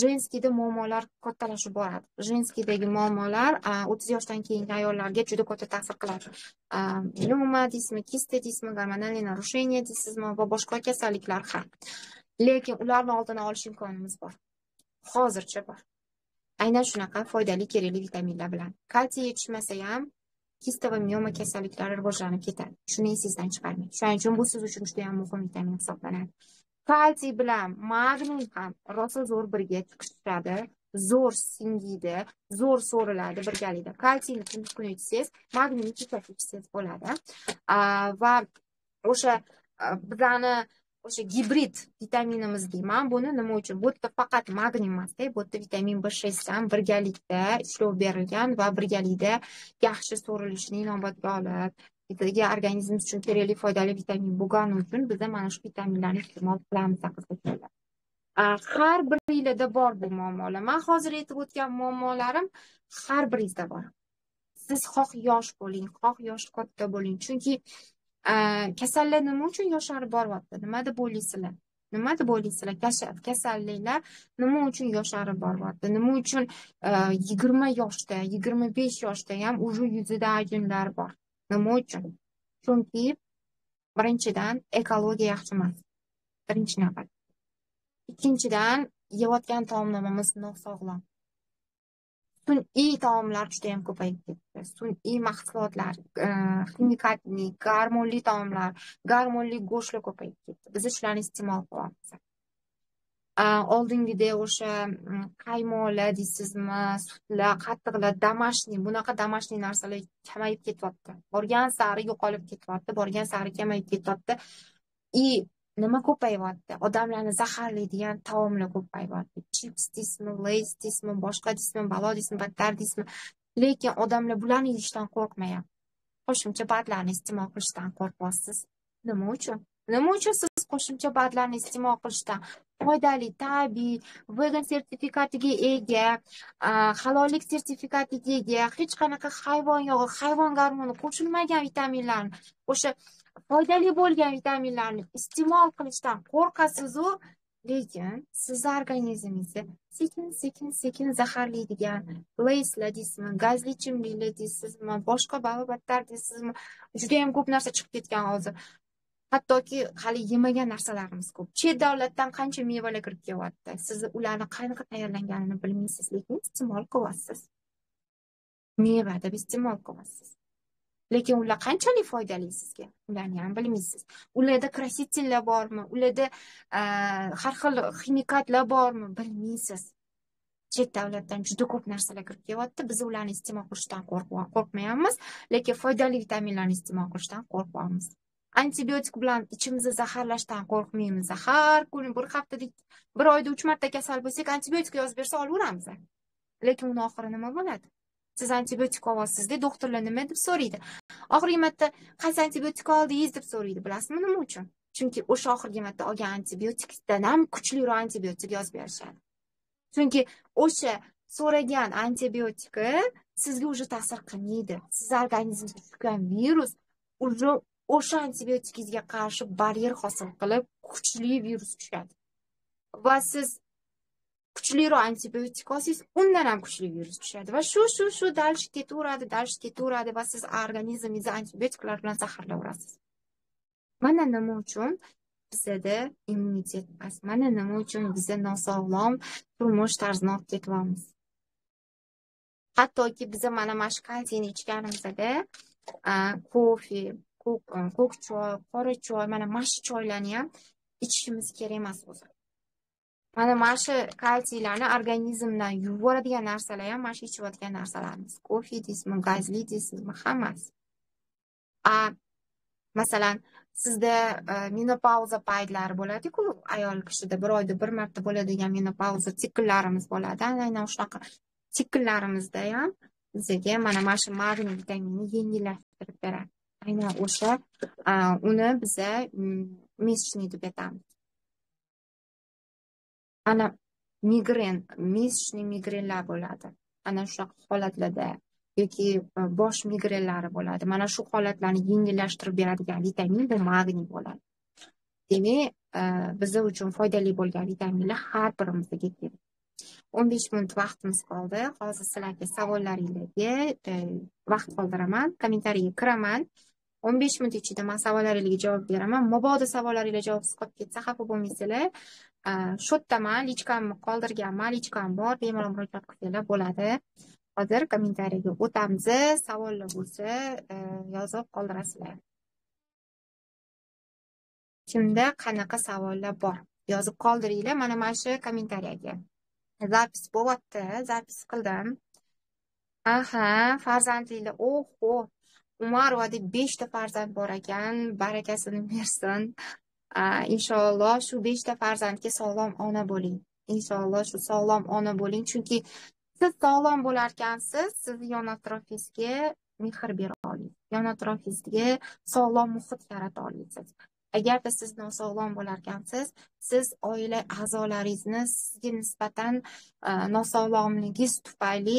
женский da muammolar kattalashib boradi. Женский dagi muammolar 30 yoshdan keyingi ayollarga juda katta ta'sir qiladi. Mioma deysizmi, kista deysizmi, гормональное нарушение deysizmi va boshqa kasalliklar ham. Lekin ularni oldini olish imkonimiz bor. Hozircha bor. Aynan shunaqa foydali, kerakli vitaminlar bilan. Kalsiy yetishmasa ham kista va mioma kasalliklari rivojlanib ketadi. Shuni esingizdan chiqarmang. Shuning uchun bu siz uchun juda ham muhim vitamin hisoblanadi. Kalsiy bilan magniy ham rosa zo'r birga chiqishadi, zo'r singiydi, zo'r so'riladi birgalikda. Kalsiyni kunduz kuni ichsangiz, magniyni kechasi ichsangiz bo'ladi. Va o'sha bizani o'sha gibrid vitaminimiz deyman. Buni nima uchun? Bu yerda faqat magniy emas-da, bu yerda vitamin B6 ham birgalikda ishlov berilgan va birgalikda yaxshi so'rilishini inobatga olib, bizga organizm uchun kerakli foydali vitamin bo'lgani uchun biz mana shu vitaminlarni iste'mol qilamiz, qizlar. Har biringizda bor bu muammolar. Men hozir aytib o'tgan muammolarim har biringizda bor. Siz xoh yosh bo'ling, xoh yosh katta bo'ling. Chunki kasallar nima uchun yosharib boryapti? Nima deb o'ylaysizlar? Nima deb o'ylaysizlar? Kasalliklar nima uchun yosharib boryapti? Nima uchun 20 yoshda, 25 yoshda ham уже yuzida ajinlar bor? Nima uchun? Chunki birinchidan ekologiya yaxshi emas. Birinchi navbat. Ikkinchidan yeyotgan taomnomamiz nosog'lom. Sun'iy taomlar juda ham ko'payib ketdi. Sun'iy mahsulotlar, ximikatli, gormonli taomlar, gormonli go'shtlar ko'payib ketdi. Biz shularni iste'mol qilyapmiz. Oldingidek o'sha qaymoqlar deysizmi, sutlar, qatiqlar, домашний, bunaqa домашний narsalar kamayib ketyapti. Borgan sari yo'qolib ketyapti, borgan sari kamayib ketyapti. И nima ko'payyapti? Odamlarni zaharlaydigan taomlar ko'payyapti. Chips deysizmi, Lays deysizmi, boshqa deysizmi, balo deysizmi, battar deysizmi? Lekin odamlar bularni yeyishdan qo'rqmayapti. Qo'shimcha badlarni iste'mol qilishdan qo'rqyapsiz. Nima uchun? Nima uchun siz qo'shimcha badlarni iste'mol qilishdan foydali, tabiiy, vegan sertifikatiga ega, halollik sertifikatiga ega, hech qanaqa hayvon yog'i, hayvon gormoni qo'shilmagan vitaminlarni, o'sha foydali bo'lgan vitaminlarni iste'mol qilishdan qo'rqasiz-u, lekin sizni organizmingizni sekin-sekin zaharlaydigan Layslar deysizmi, gazli ichimliklar deysizmi, boshqa balo-battar deysizmi, juda ham ko'p narsa chiqib ketgan hozir. Hattoki hali yemagan narsalarimiz ko'p. Chet davlatdan qancha mevalar kirib kelyapti. Siz ularni qanaqa tayyorlanganini bilmaysiz, lekin iste'mol qilyapsiz. Meva deb iste'mol qilyapsiz. Lekin ular qanchalik foydali sizga? Ularni ham bilmaysiz. Ularda krasitellar bormi? Ularda har xil ximikatlar bormi? Bilmaysiz. Chet davlatdan juda ko'p narsalar kirib kelyapti. Biz ularni iste'mol qilishdan qo'rqmayapmiz, lekin foydali vitaminlarni iste'mol qilishdan qo'rqyapmiz. Antibiotik bilan ichimizni zaharlashdan qo'rqmaymiz. Har kuni bir haftada, bir oyda 3 marta kasal bo'lsak, antibiotik yozib bersa olaveramiz. Lekin uni oxiri nima bo'ladi? Siz antibiotik olyapsiz-da, doktorlar nima deb so'raydi? Oxirgi marta qaysi antibiotik oldingiz deb so'raydi. Bilasizmi nima uchun? Chunki o'sha oxirgi marta olgan antibiotikdan ham kuchliroq antibiotik yozib berishadi. Chunki o'sha so'ragan antibiotiki sizga уже ta'sir qilmaydi. Siz organizmga tushgan virus уже o'sha antibiotikingizga qarshi baryer hosil qilib, kuchli virus tushadi. Va siz kuchliroq antibiotik olsangiz, undan ham kuchli virus tushadi va shu dalish ketaveradi, dalish ketaveradi va siz organizmingizni antibiotiklar bilan zaharlayverasiz. Mana nima uchun bizada immunitet past. Mana nima uchun biza nosog'lom turmush tarzini olib ketyapmiz. Hattoki biza mana shu kalsiyni ichganimizda kofe, ko'k choy, qora choy, mana shu choylarni ham ichishimiz kerak emas o'zi. Mana shu kalsiylarni organizmdan yuboradigan narsalar ham mana shu ichayotgan narsalarimiz. Kofe deysizmi, gazli deysizmi, hammasi. Masalan, sizda menopauza paytlari bo'ladi-ku, ayol kishida bir oyda bir marta bo'ladigan menopauza sikllarimiz bo'ladi. Aynan shunaqa sikllarimizda ham bizga mana shu magniy vitamini yengillashtirib beradi. Aynan o'sha uni biza месячный deb aytamiz. Ana migren, месячный migrenlar bo'ladi. Ana shunaqa holatlarda yoki bosh migrenlari bo'ladi. Mana shu holatlarni yengillashtirib beradigan vitamin bu magniy bo'ladi. Demak, bizlar uchun foydali bo'lgan vitaminlar har birimizga kerak. 15 minut vaqtimiz qoldi. Hozir sizlarga savollaringizga vaqt qoldiraman, kommentariyaga kiraman. 15 minut ichida men savollaringizga javob beraman. Mabodo savollaringizga javobsiz qolib ketsa, xafa bo'lmaysizlar. Shu yerdaman, lichkamni qoldirganman, lichkam bor, bemalol murojaat qilsanglar bo'ladi. Hozir kommentariyaga o'tamiz. Savollar bo'lsa, yozib qoldirasizlar. Kimda qanaqa savollar bor? Yozib qoldiringlar mana shu kommentariyaga. Zapis bo'lyapti, zapis qildim. Aha, farzandliklar. Oho, Umarova deb 5 ta farzand bor ekan, barakasini bersin. Inshaalloh shu 5 ta farzandga sog'lom ona bo'ling. Inshaalloh shu sog'lom ona bo'ling, chunki siz sog'lom bo'larkansiz, sizni yon atrofingizga mehr bera olasiz. Yon atrofingizga sog'lom muhit yarata olasiz. Agarda siz nosog'lom bo'larkansiz, siz oila a'zolaringizni sizga nisbatan nosog'lomligingiz tufayli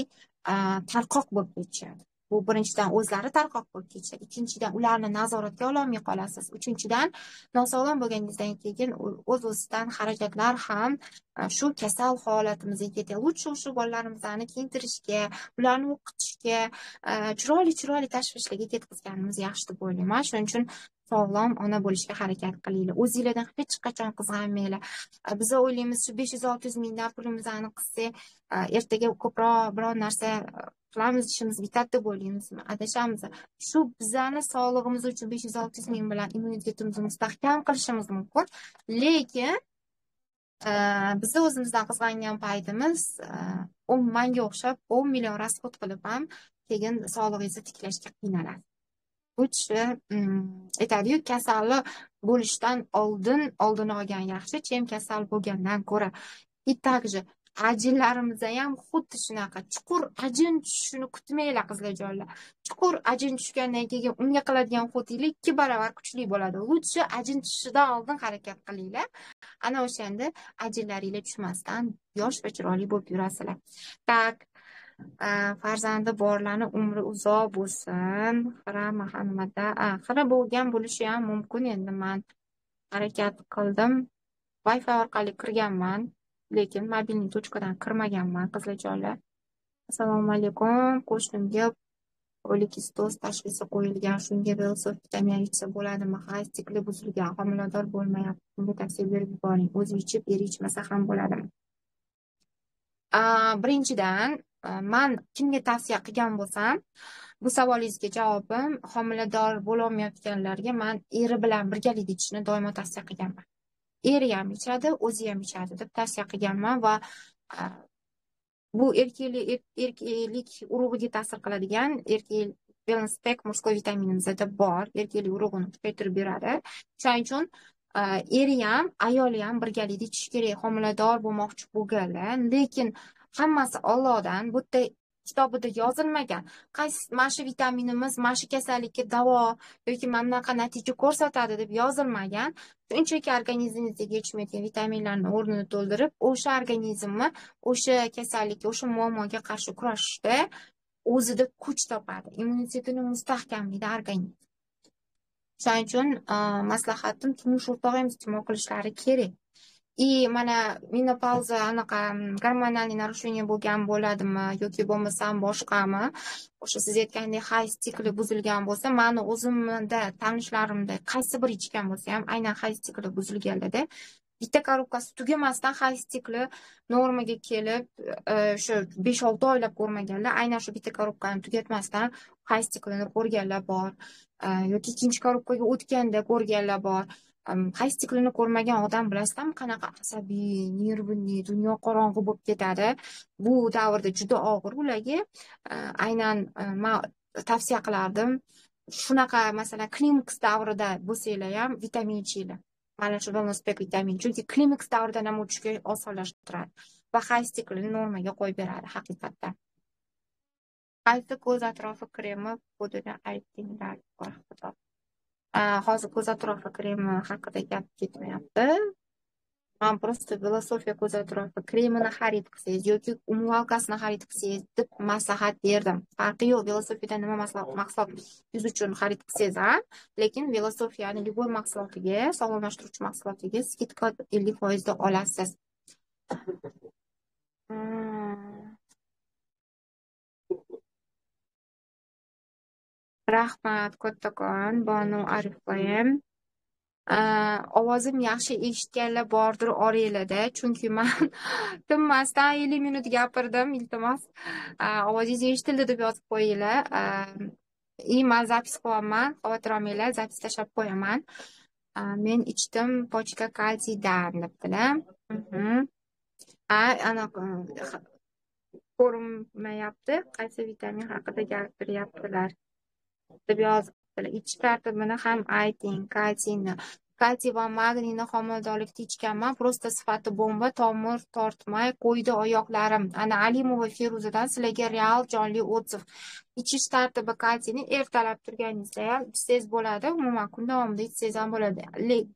tarqoq bo'lib ketishadi. Bu birinchidan o'zlari tarqoq bo'lib ketishadi, ikkinchidan ularni nazoratga ololmay qolasiz, uchinchidan nosog'lom bo'lganingizdan keyin o'z-o'zidan xarajatlar ham shu kasal holatimizga ketadi. Lutfi shu bolalarimizni kiyintirishga, ularni o'qitishga, chiroyli-chiroyli tashvishlarga ketkazganimiz yaxshi deb o'ylayman. Shuning uchun sog'lom ona bo'lishga harakat qilinglar. O'zinglardan hech qachon qizg'anmanglar. Biz o'ylaymiz, shu 500-600 mingdan pulimizni qilsak, ertaga ko'proq biror narsa qilamiz, ishimiz bitadi deb o'ylaymiz, adashamiz. Shu bizani sog'lig'imiz uchun 500-600 ming bilan immunitetimizni mustahkam qilishimiz mumkin, lekin biz o'zimizdan qizg'angan paytimiz manga o'xshab 10 million rasxod qilib ham keyin sog'lig'ingizni tiklashga qiynalasiz. Bu kishi aytadi-yu, kasallik bo'lishdan oldin oldini olgan yaxshi, chem kasal bo'lgandan ko'ra. И также ajinlarimizda ham xuddi shunaqa chuqur ajin tushishini kutmanglar qizlarjonlar. Chuqur ajin tushgandan keyin unga qiladigan xo'tinglar 2 barobar kuchli bo'ladi. Lutfi ajin tushishidan oldin harakat qilinglar. Ana o'shanda ajinlaringlar tushmasdan yosh va chiroyli bo'lib yurasizlar. Tak, farzandi borlarni umri uzoq bo'lsin. Xira nimada? Xira bo'lgan bo'lishi ham mumkin. Endi men harakat qildim. Wi-Fi orqali kirganman, lekin mobilni tochkadan kirmaganman qizlarjonlar. Assalomu alaykum. Qo'shnimga polikistoz tashxisi qo'yilgan. Shunga Velsof vitamin ichsa bo'ladimi? Hayz sikli buzilgan, homilador bo'lmayapti. Bunga tavsiya berib yuboring. O'zi ichib, eri ichmasa ham bo'ladimi? Birinchidan, Man kimga tavsiya qilgan bo'lsam, bu savolingizga javobim, homilador bo'lolmayotganlarga man eri bilan birgalikda ichishni doimo tavsiya qilganman. Eri ham ichadi, o'zi ham ichadi deb tavsiya qilganman va bu erkaklik urug'iga ta'sir qiladigan erkak Wellness Pack мужской vitaminimizda bor, erkaklik urug'ini kuchaytirib beradi. Shuning uchun eri ham, ayoli ham birgalikda ichish kerak homilador bo'lmoqchi bo'lganlar, lekin hammasi Allohdan, bu yerda kitobida yozilmagan. Qaysi mana shu vitaminimiz mana shu kasallikka davo yoki mana bunaqa natija ko'rsatadi deb yozilmagan. Shunchaki organizmingizga yetishmayotgan vitaminlarni o'rnini to'ldirib, o'sha organizmni o'sha kasallikka, o'sha muammoga qarshi kurashishda o'zida kuch topadi, immunitetini mustahkamlaydi organizm. Shuning uchun maslahatim, turmush o'rtog'i ham iste'mol qilishlari kerak. И mana menopauza anaqa gormonal нарушение bo'lgan bo'ladimi yoki bo'lmasam boshqami? O'sha siz aytgandek hayz sikli buzilgan bo'lsa, meni o'zimda tanishlarimda qaysi bir ichgan bo'lsa ham aynan hayz sikli buzilganlarda bitta korobkasi tugamasdan hayz sikli normaga kelib, o'sha 5-6 oylab ko'rmaganlar, aynan shu bitta korobkani tugatmasdan hayz siklini ko'rganlar bor. Yoki ikkinchi korobkaga o'tganda ko'rganlar bor. Hayz siklini ko'rmagan odam bilasizmi qanaqa asabiy, nervniy, dunyo qorong'i bo'lib ketadi. Bu davrda juda og'ir ularga. Aynan men tavsiya qilardim, shunaqa masalan klimaks davrida bo'lsanglar ham vitamin ichinglar. Mana shu Wellness Pack vitamin, chunki klimaks davridan ham o'tishga osonlashtiradi va hayz siklini normaga qo'yib beradi haqiqatdan. Qaysi ko'z atrofi kremi kodini aytinglar. Hozir ko'z atrofi kremi haqida gap ketmayapti. Men просто Filosofiya ko'z atrofi kremini xarid qilsangiz yoki umuvalkasini xarid qilsangiz deb maslahat berdim. Farqi yo'q, Filosofiyadan nima mahsulot yuz uchun xarid qilsangiz ham, lekin Filosofiyani любой mahsulotiga, sog'lomlashtiruvchi mahsulotiga skidka 50% da olasiz. Rahmat kattakon, Bonu Arifboyim. Ovozim yaxshi eshitganlar bordir oranglarda, chunki men tinmasdan 50 minut gapirdim, iltimos. Ovozingiz eshitildi deb yozib qo'yinglar. Men zapis qilyapman, xavotir olmanglar, zapis tashlab qo'yaman. Men ichdim pochka kalsiydan debdilar. Anaqa ko'rinmayapti, qaysi vitamin haqida gapiryaptilar deb yozibdilar. Ichish tartibini ham ayting, kalsiyni. Kalsiy va magniyni homiladorlikda ichganman, prosta sifati bomba, tomir tortmay qo'ydi oyoqlarim. Ana Alimova Feruzadan sizlarga real jonli отзыв. Ichish tartibi kalsiyni ertalab turganingizda ham ichsangiz bo'ladi, umuman kun davomida ichsangiz ham bo'ladi.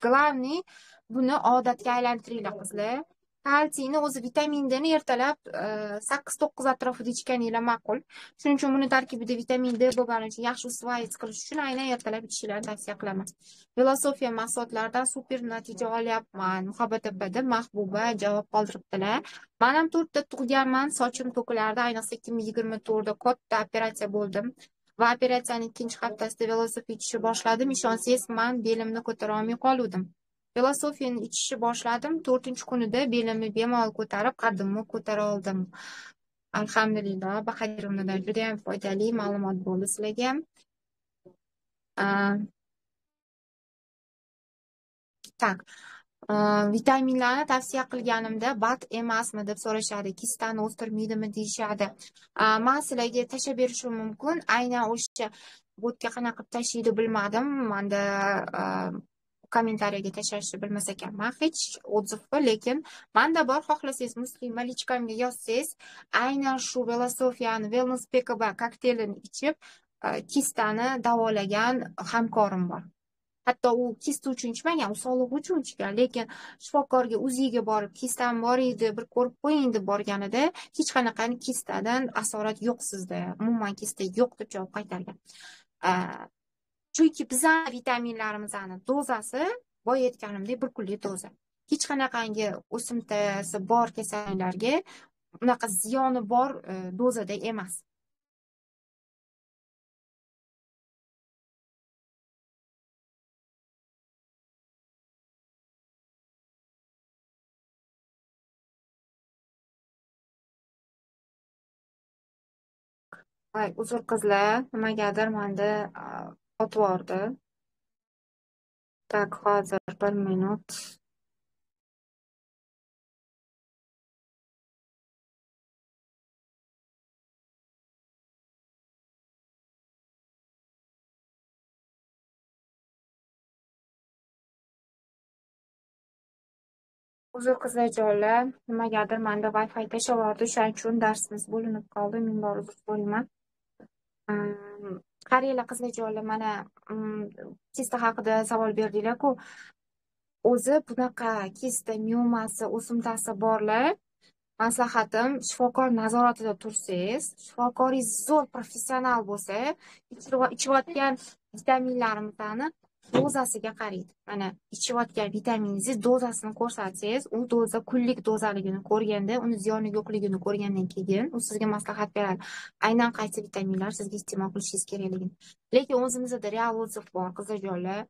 Главный buni odatga aylantiringlar qizlar. Kalsiyni o'zi vitamin D ni ertalab 8-9 atrofida ichganinglar ma'qul. Shuning uchun buni tarkibida vitamin D bo'lgani uchun yaxshi usvayt qilish uchun aynan ertalab ichishingizni tavsiya qilaman. Filosofiya mahsulotlaridan super natija olyapman. Muhabbat opada Mahbuba javob qoldiribdilar. Men ham 4 ta tug'ganman, sochim to'kilardi. Ayniqsa 2024 da katta operatsiya bo'ldim. Va operatsiyaning ikkinchi haftasida filosofiya ichishni boshladim. Ishonsangiz, men belimni ko'tara olmay qoldim. Filosofiyani ichishni boshladim. 4-kunida belimni bemalol ko'tarib, qaddimni ko'tara oldim. Alhamdulillah, Bahadirovnadan juda ham foydali ma'lumot bo'ldi sizlarga. Tak. Vitaminlarni tavsiya qilganimda BAT emasmi deb so'rashadi, kistani o'stirmaydimi deyishadi. Men sizlarga tashlab berishim mumkin. Aynan o'sha botga qanaqa qilib tashlaydi bilmadim. Menda kommentariyaga tashlashni bilmas ekanman hech отзывni, lekin menda bor, xohlasangiz muslima lichkamga yozsangiz, aynan shu filosofiyani Wellness PKB kokteylini ichib kistani davolagan hamkorim bor. Hatto u kista uchun ichmagan, u sog'lig'i uchun ichgan, lekin shifokorga UZIga borib, kistam bor edi, bir ko'rib qo'ying deb borganida hech qanaqa kistadan asorat yo'q sizda, umuman kista yo'q deb javob qaytargan. Chunki bizning vitaminlarimizni dozasi, boya aytganimdek, bir kunlik doza. Hech qanaqangi o'simtasi bor kasalliklarga unaqa ziyoni bor dozada emas. Ay, uzr qizlar, nimagadir menda otvordi. Tak, hozir bir minut. Uzr qizlarjonlar, nimagadir menda Wi-Fi tashlavordi, o'shaning uchun darsimiz bo'linib qoldi. Ming bor uzr so'rayman. Qaranglar qizlarjonlar, mana kista haqida savol berdinglar-ku. O'zi bunaqa kista, miomasi, o'simtasi borlar, maslahatim shifokor nazoratida tursangiz, shifokoringiz zo'r professional bo'lsa, ichayotgan vitaminlarimizni dozasiga qaraydi. Mana ichayotgan vitaminingizni dozasini ko'rsatsangiz, u doza kunlik dozaligini ko'rganda, uni ziyoni yo'qligini ko'rgandan keyin u sizga maslahat beradi. Aynan qaysi vitaminlar sizga iste'mol qilishingiz kerakligini. Lekin o'zimizda real отзыв bor, qizlarjonlar.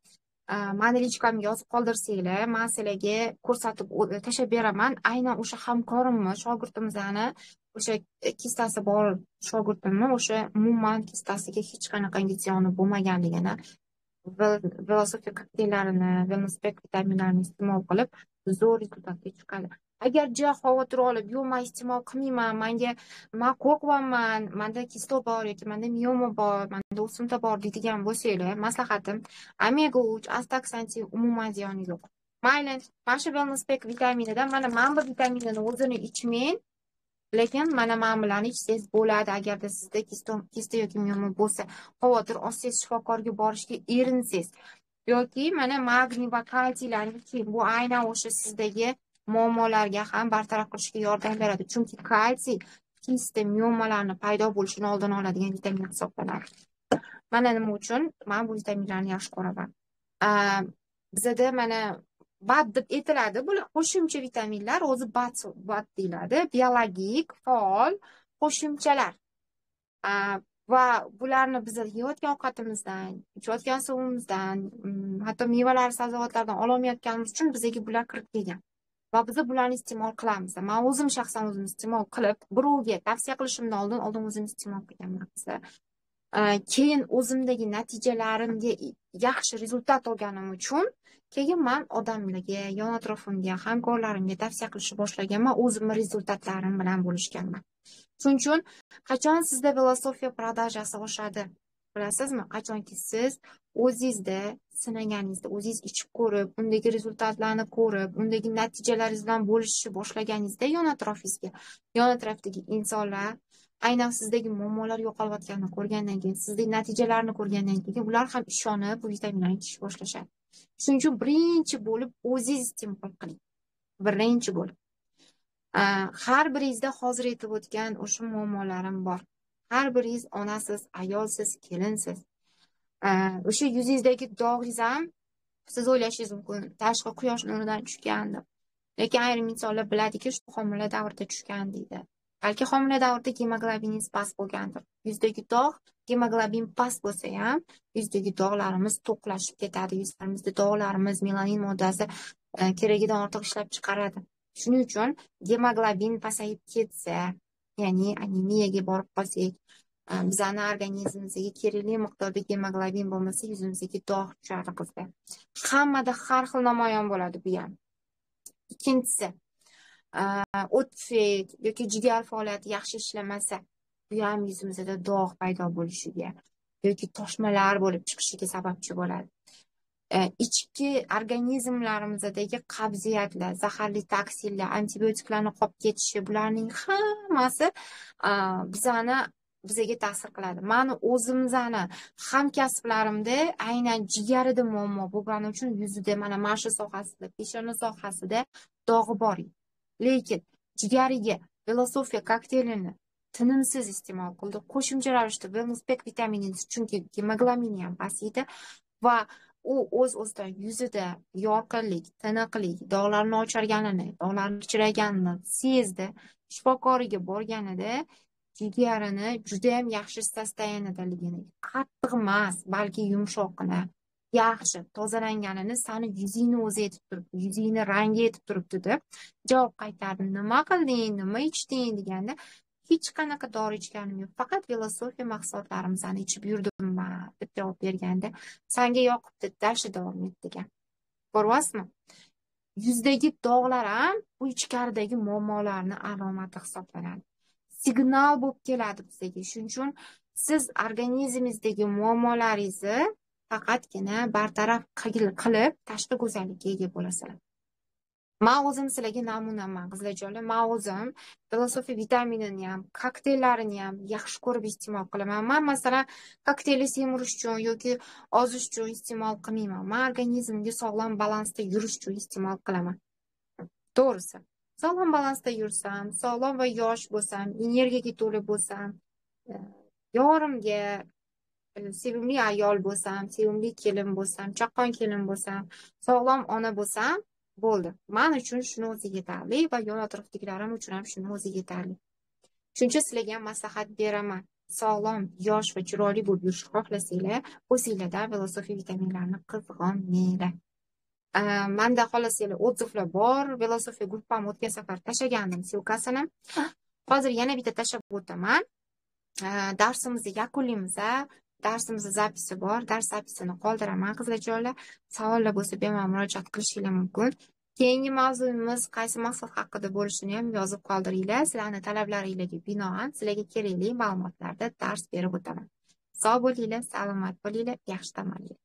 Mani lichkamga yozib qoldirsanglar, men sizlarga ko'rsatib tashlab beraman. Aynan o'sha hamkorimni, shogirdimizni, o'sha kistasi bor shogirdimni, o'sha umuman kistasiga hech qanaqangi ziyoni bo'lmaganligini, Velosofia kokteyllarini, Wellness Pack vitaminlarini iste'mol qilib zo'r rezultatga chiqadi. Agar ja xavotir olib, yo'q, men iste'mol qilmayman, menga men qo'rqyapman, menda kista bor yoki menda mioma bor, menda o'simta bor deydigan bo'lsanglar, maslahatim omega 3, astaksantin umuman ziyoni yo'q. Mayli, mana shu Wellness Pack vitaminidan mana bu vitaminini o'zini ichmang, lekin mana men bilan ichsangiz bo'ladi. Agarda sizda kista yoki mioma bo'lsa, xavotir olsangiz, shifokorga borishga erinsangiz yoki mana magniy va kalsiylarni iching. Bu aynan o'sha sizdagi muammolarga ham bartaraf qilishga yordam beradi. Chunki kalsiy kista, miomalarni paydo bo'lishini oldini oladigan vitamin hisoblanadi. Mana nima uchun men bu vitaminlarni yaxshi ko'raman. Bizada mana BAD deb aytiladi. Bular qo'shimcha vitaminlar, o'zi BAD deyiladi. Biologik, faol qo'shimchalar. Va bularni biz yeyotgan ovqatimizdan, ichayotgan suvimizdan, hatto mevalar, sabzavotlardan ololmayotganimiz uchun bizga bular kirib kelgan. Va biz bularni iste'mol qilamiz. Men o'zim shaxsan o'zim iste'mol qilib, birovga tavsiya qilishimdan oldin o'zim iste'mol qilganman. Keyin o'zimdagi natijalarimga yaxshi rezultat olganim uchun keyin men odamlarga, yon atrofimga, hamkorlarimga tavsiya qilishni boshlaganman, o'zimning rezultatlarim bilan bo'lishganman. Shuning uchun qachon sizda Velosofia продажasi oshadi? Bilasizmi? Qachonki siz o'zingizda sinaganingizda, o'zingiz ichib ko'rib, undagi rezultatlarni ko'rib, undagi natijalaringiz bilan bo'lishishni boshlaganingizda yon atrofingizga, yon atrofdagi insonlar aynan sizdagi muammolar yo'qolayotganini ko'rgandan keyin, sizdagi natijalarni ko'rgandan keyin ular ham ishonib bu vitaminlarni ichishni boshlashadi. Shuning uchun birinchi bo'lib o'zingiz iste'mol qiling. Birinchi bo'lib. Har biringizda hozir aytib o'tgan o'sha muammolarim bor. Har biringiz onasiz, ayolsiz, kelinsiz. O'sha yuzingizdagi dog'ingiz ham siz o'ylashingiz mumkin, tashqi quyosh nuridan tushgan deb. Lekin ayrim insonlar biladiki, shu homila davrida tushgan deydi. Balki homila davrida gemoglobiningiz past bo'lgandir. Yuzdagi dog', gemoglobin past bo'lsa ham yuzdagi dog'larimiz to'qlashib ketadi. Yuzlarimizda dog'larimiz melanin moddasi keragidan ortiq ishlab chiqaradi. Shuning uchun gemoglobin pasayib ketsa, ya'ni anemiyaga borib qolsak, bizani organizmimizga kerakli miqdorda gemoglobin bo'lmasa, yuzimizga dog' tushadi qizlar. Hammada har xil namoyon bo'ladi bu ham. Ikkinchisi, o'tfet yoki jigar faoliyati yaxshi ishlamasa, bu ham yuzimizda dog' paydo bo'lishiga yoki toshmalar bo'lib chiqishiga sababchi bo'ladi. Ichki organizmlarimizdagi qabziyatlar, zaharli toksinlar, antibiotiklarni qolib ketishi, bularning hammasi bizga ta'sir qiladi. Mani o'zimizani hamkasblarimda aynan jigarida muammo bo'lgani uchun yuzida mana shu sohasida, peshona sohasida dog'i bor. Lekin jigariga Velosofia kokteylini tinimsiz iste'mol qildi. Qo'shimcha ravishda Wellness Pack vitaminini, chunki gemoglobini ham past edi va u o'z-o'zidan yuzida yorqinlik, tiniqlik, dog'larni ocharganini, dog'larni kichrayganini sezdi. Shifokoriga borganida jigarini juda ham yaxshi sostoyanidaligini, qattiq emas, balki yumshoqqina, yaxshi tozalanganini sani yuzingni o'zi aytib turibdi, yuzingni rangi aytib turibdi deb javob qaytardi. Nima qilding, nima ichding deganda, Hech qanaqa dori ichganim yo'q, faqat filosofiya mahsulotlarimizni ichib yurdim deb javob berganda, sanga yoqibdi, dashi davom et degan. Ko'ryapsizmi? Yuzdagi dog'lar ham bu ichkaridagi muammolarni alomati hisoblanadi. Signal bo'lib keladi bizga. Shuning uchun siz organizmingizdagi muammolaringizni faqatgina bartaraf qilib tashqi go'zallikka ega bo'lasizlar. Men o'zim sizlarga namunaman, qizlarjonlar. Men o'zim filosofiya vitaminini ham, kokteyllarini ham yaxshi ko'rib iste'mol qilaman. Men masalan, kokteylni semirish uchun yoki ozish uchun iste'mol qilmayman. Men organizmga sog'lom balansda yurish uchun iste'mol qilaman. To'g'risi, sog'lom balansda yursam, sog'lom va yosh bo'lsam, energiyaga to'la bo'lsam, yorimga sevimli ayol bo'lsam, sevimli kelin bo'lsam, chaqqon kelin bo'lsam, sog'lom ona bo'lsam, bo'ldi. Men uchun shuni o'zi yetarli va yon atrofdagilarim uchun ham shuni o'zi yetarli. Shuning uchun sizlarga ham maslahat beraman. Sog'lom, yosh va chiroyli bo'lib yurishni xohlasanglar, o'zinglardan filosofiya vitaminlarini qizg'onmanglar. Menda xohlasanglar отзывlar bor. Filosofiya gruppam o'tgan safar tashlagandim ссылкасini. Hozir yana bitta tashlab o'taman. Darsimizni yakunlaymiz. Darsimizni zapisi bor. Dars zapisini qoldiraman qizlarjonlar. Savollar bo'lsa bemalol murojaat qilishinglar mumkin. Keyingi mavzuyimiz qaysi mahsulot haqida bo'lishini ham yozib qoldiringlar. Sizlarning talablaringizga binoan sizlarga kerakli ma'lumotlarda dars berib o'taman. Sog' bo'linglar, salomat bo'linglar, yaxshi dam olinglar.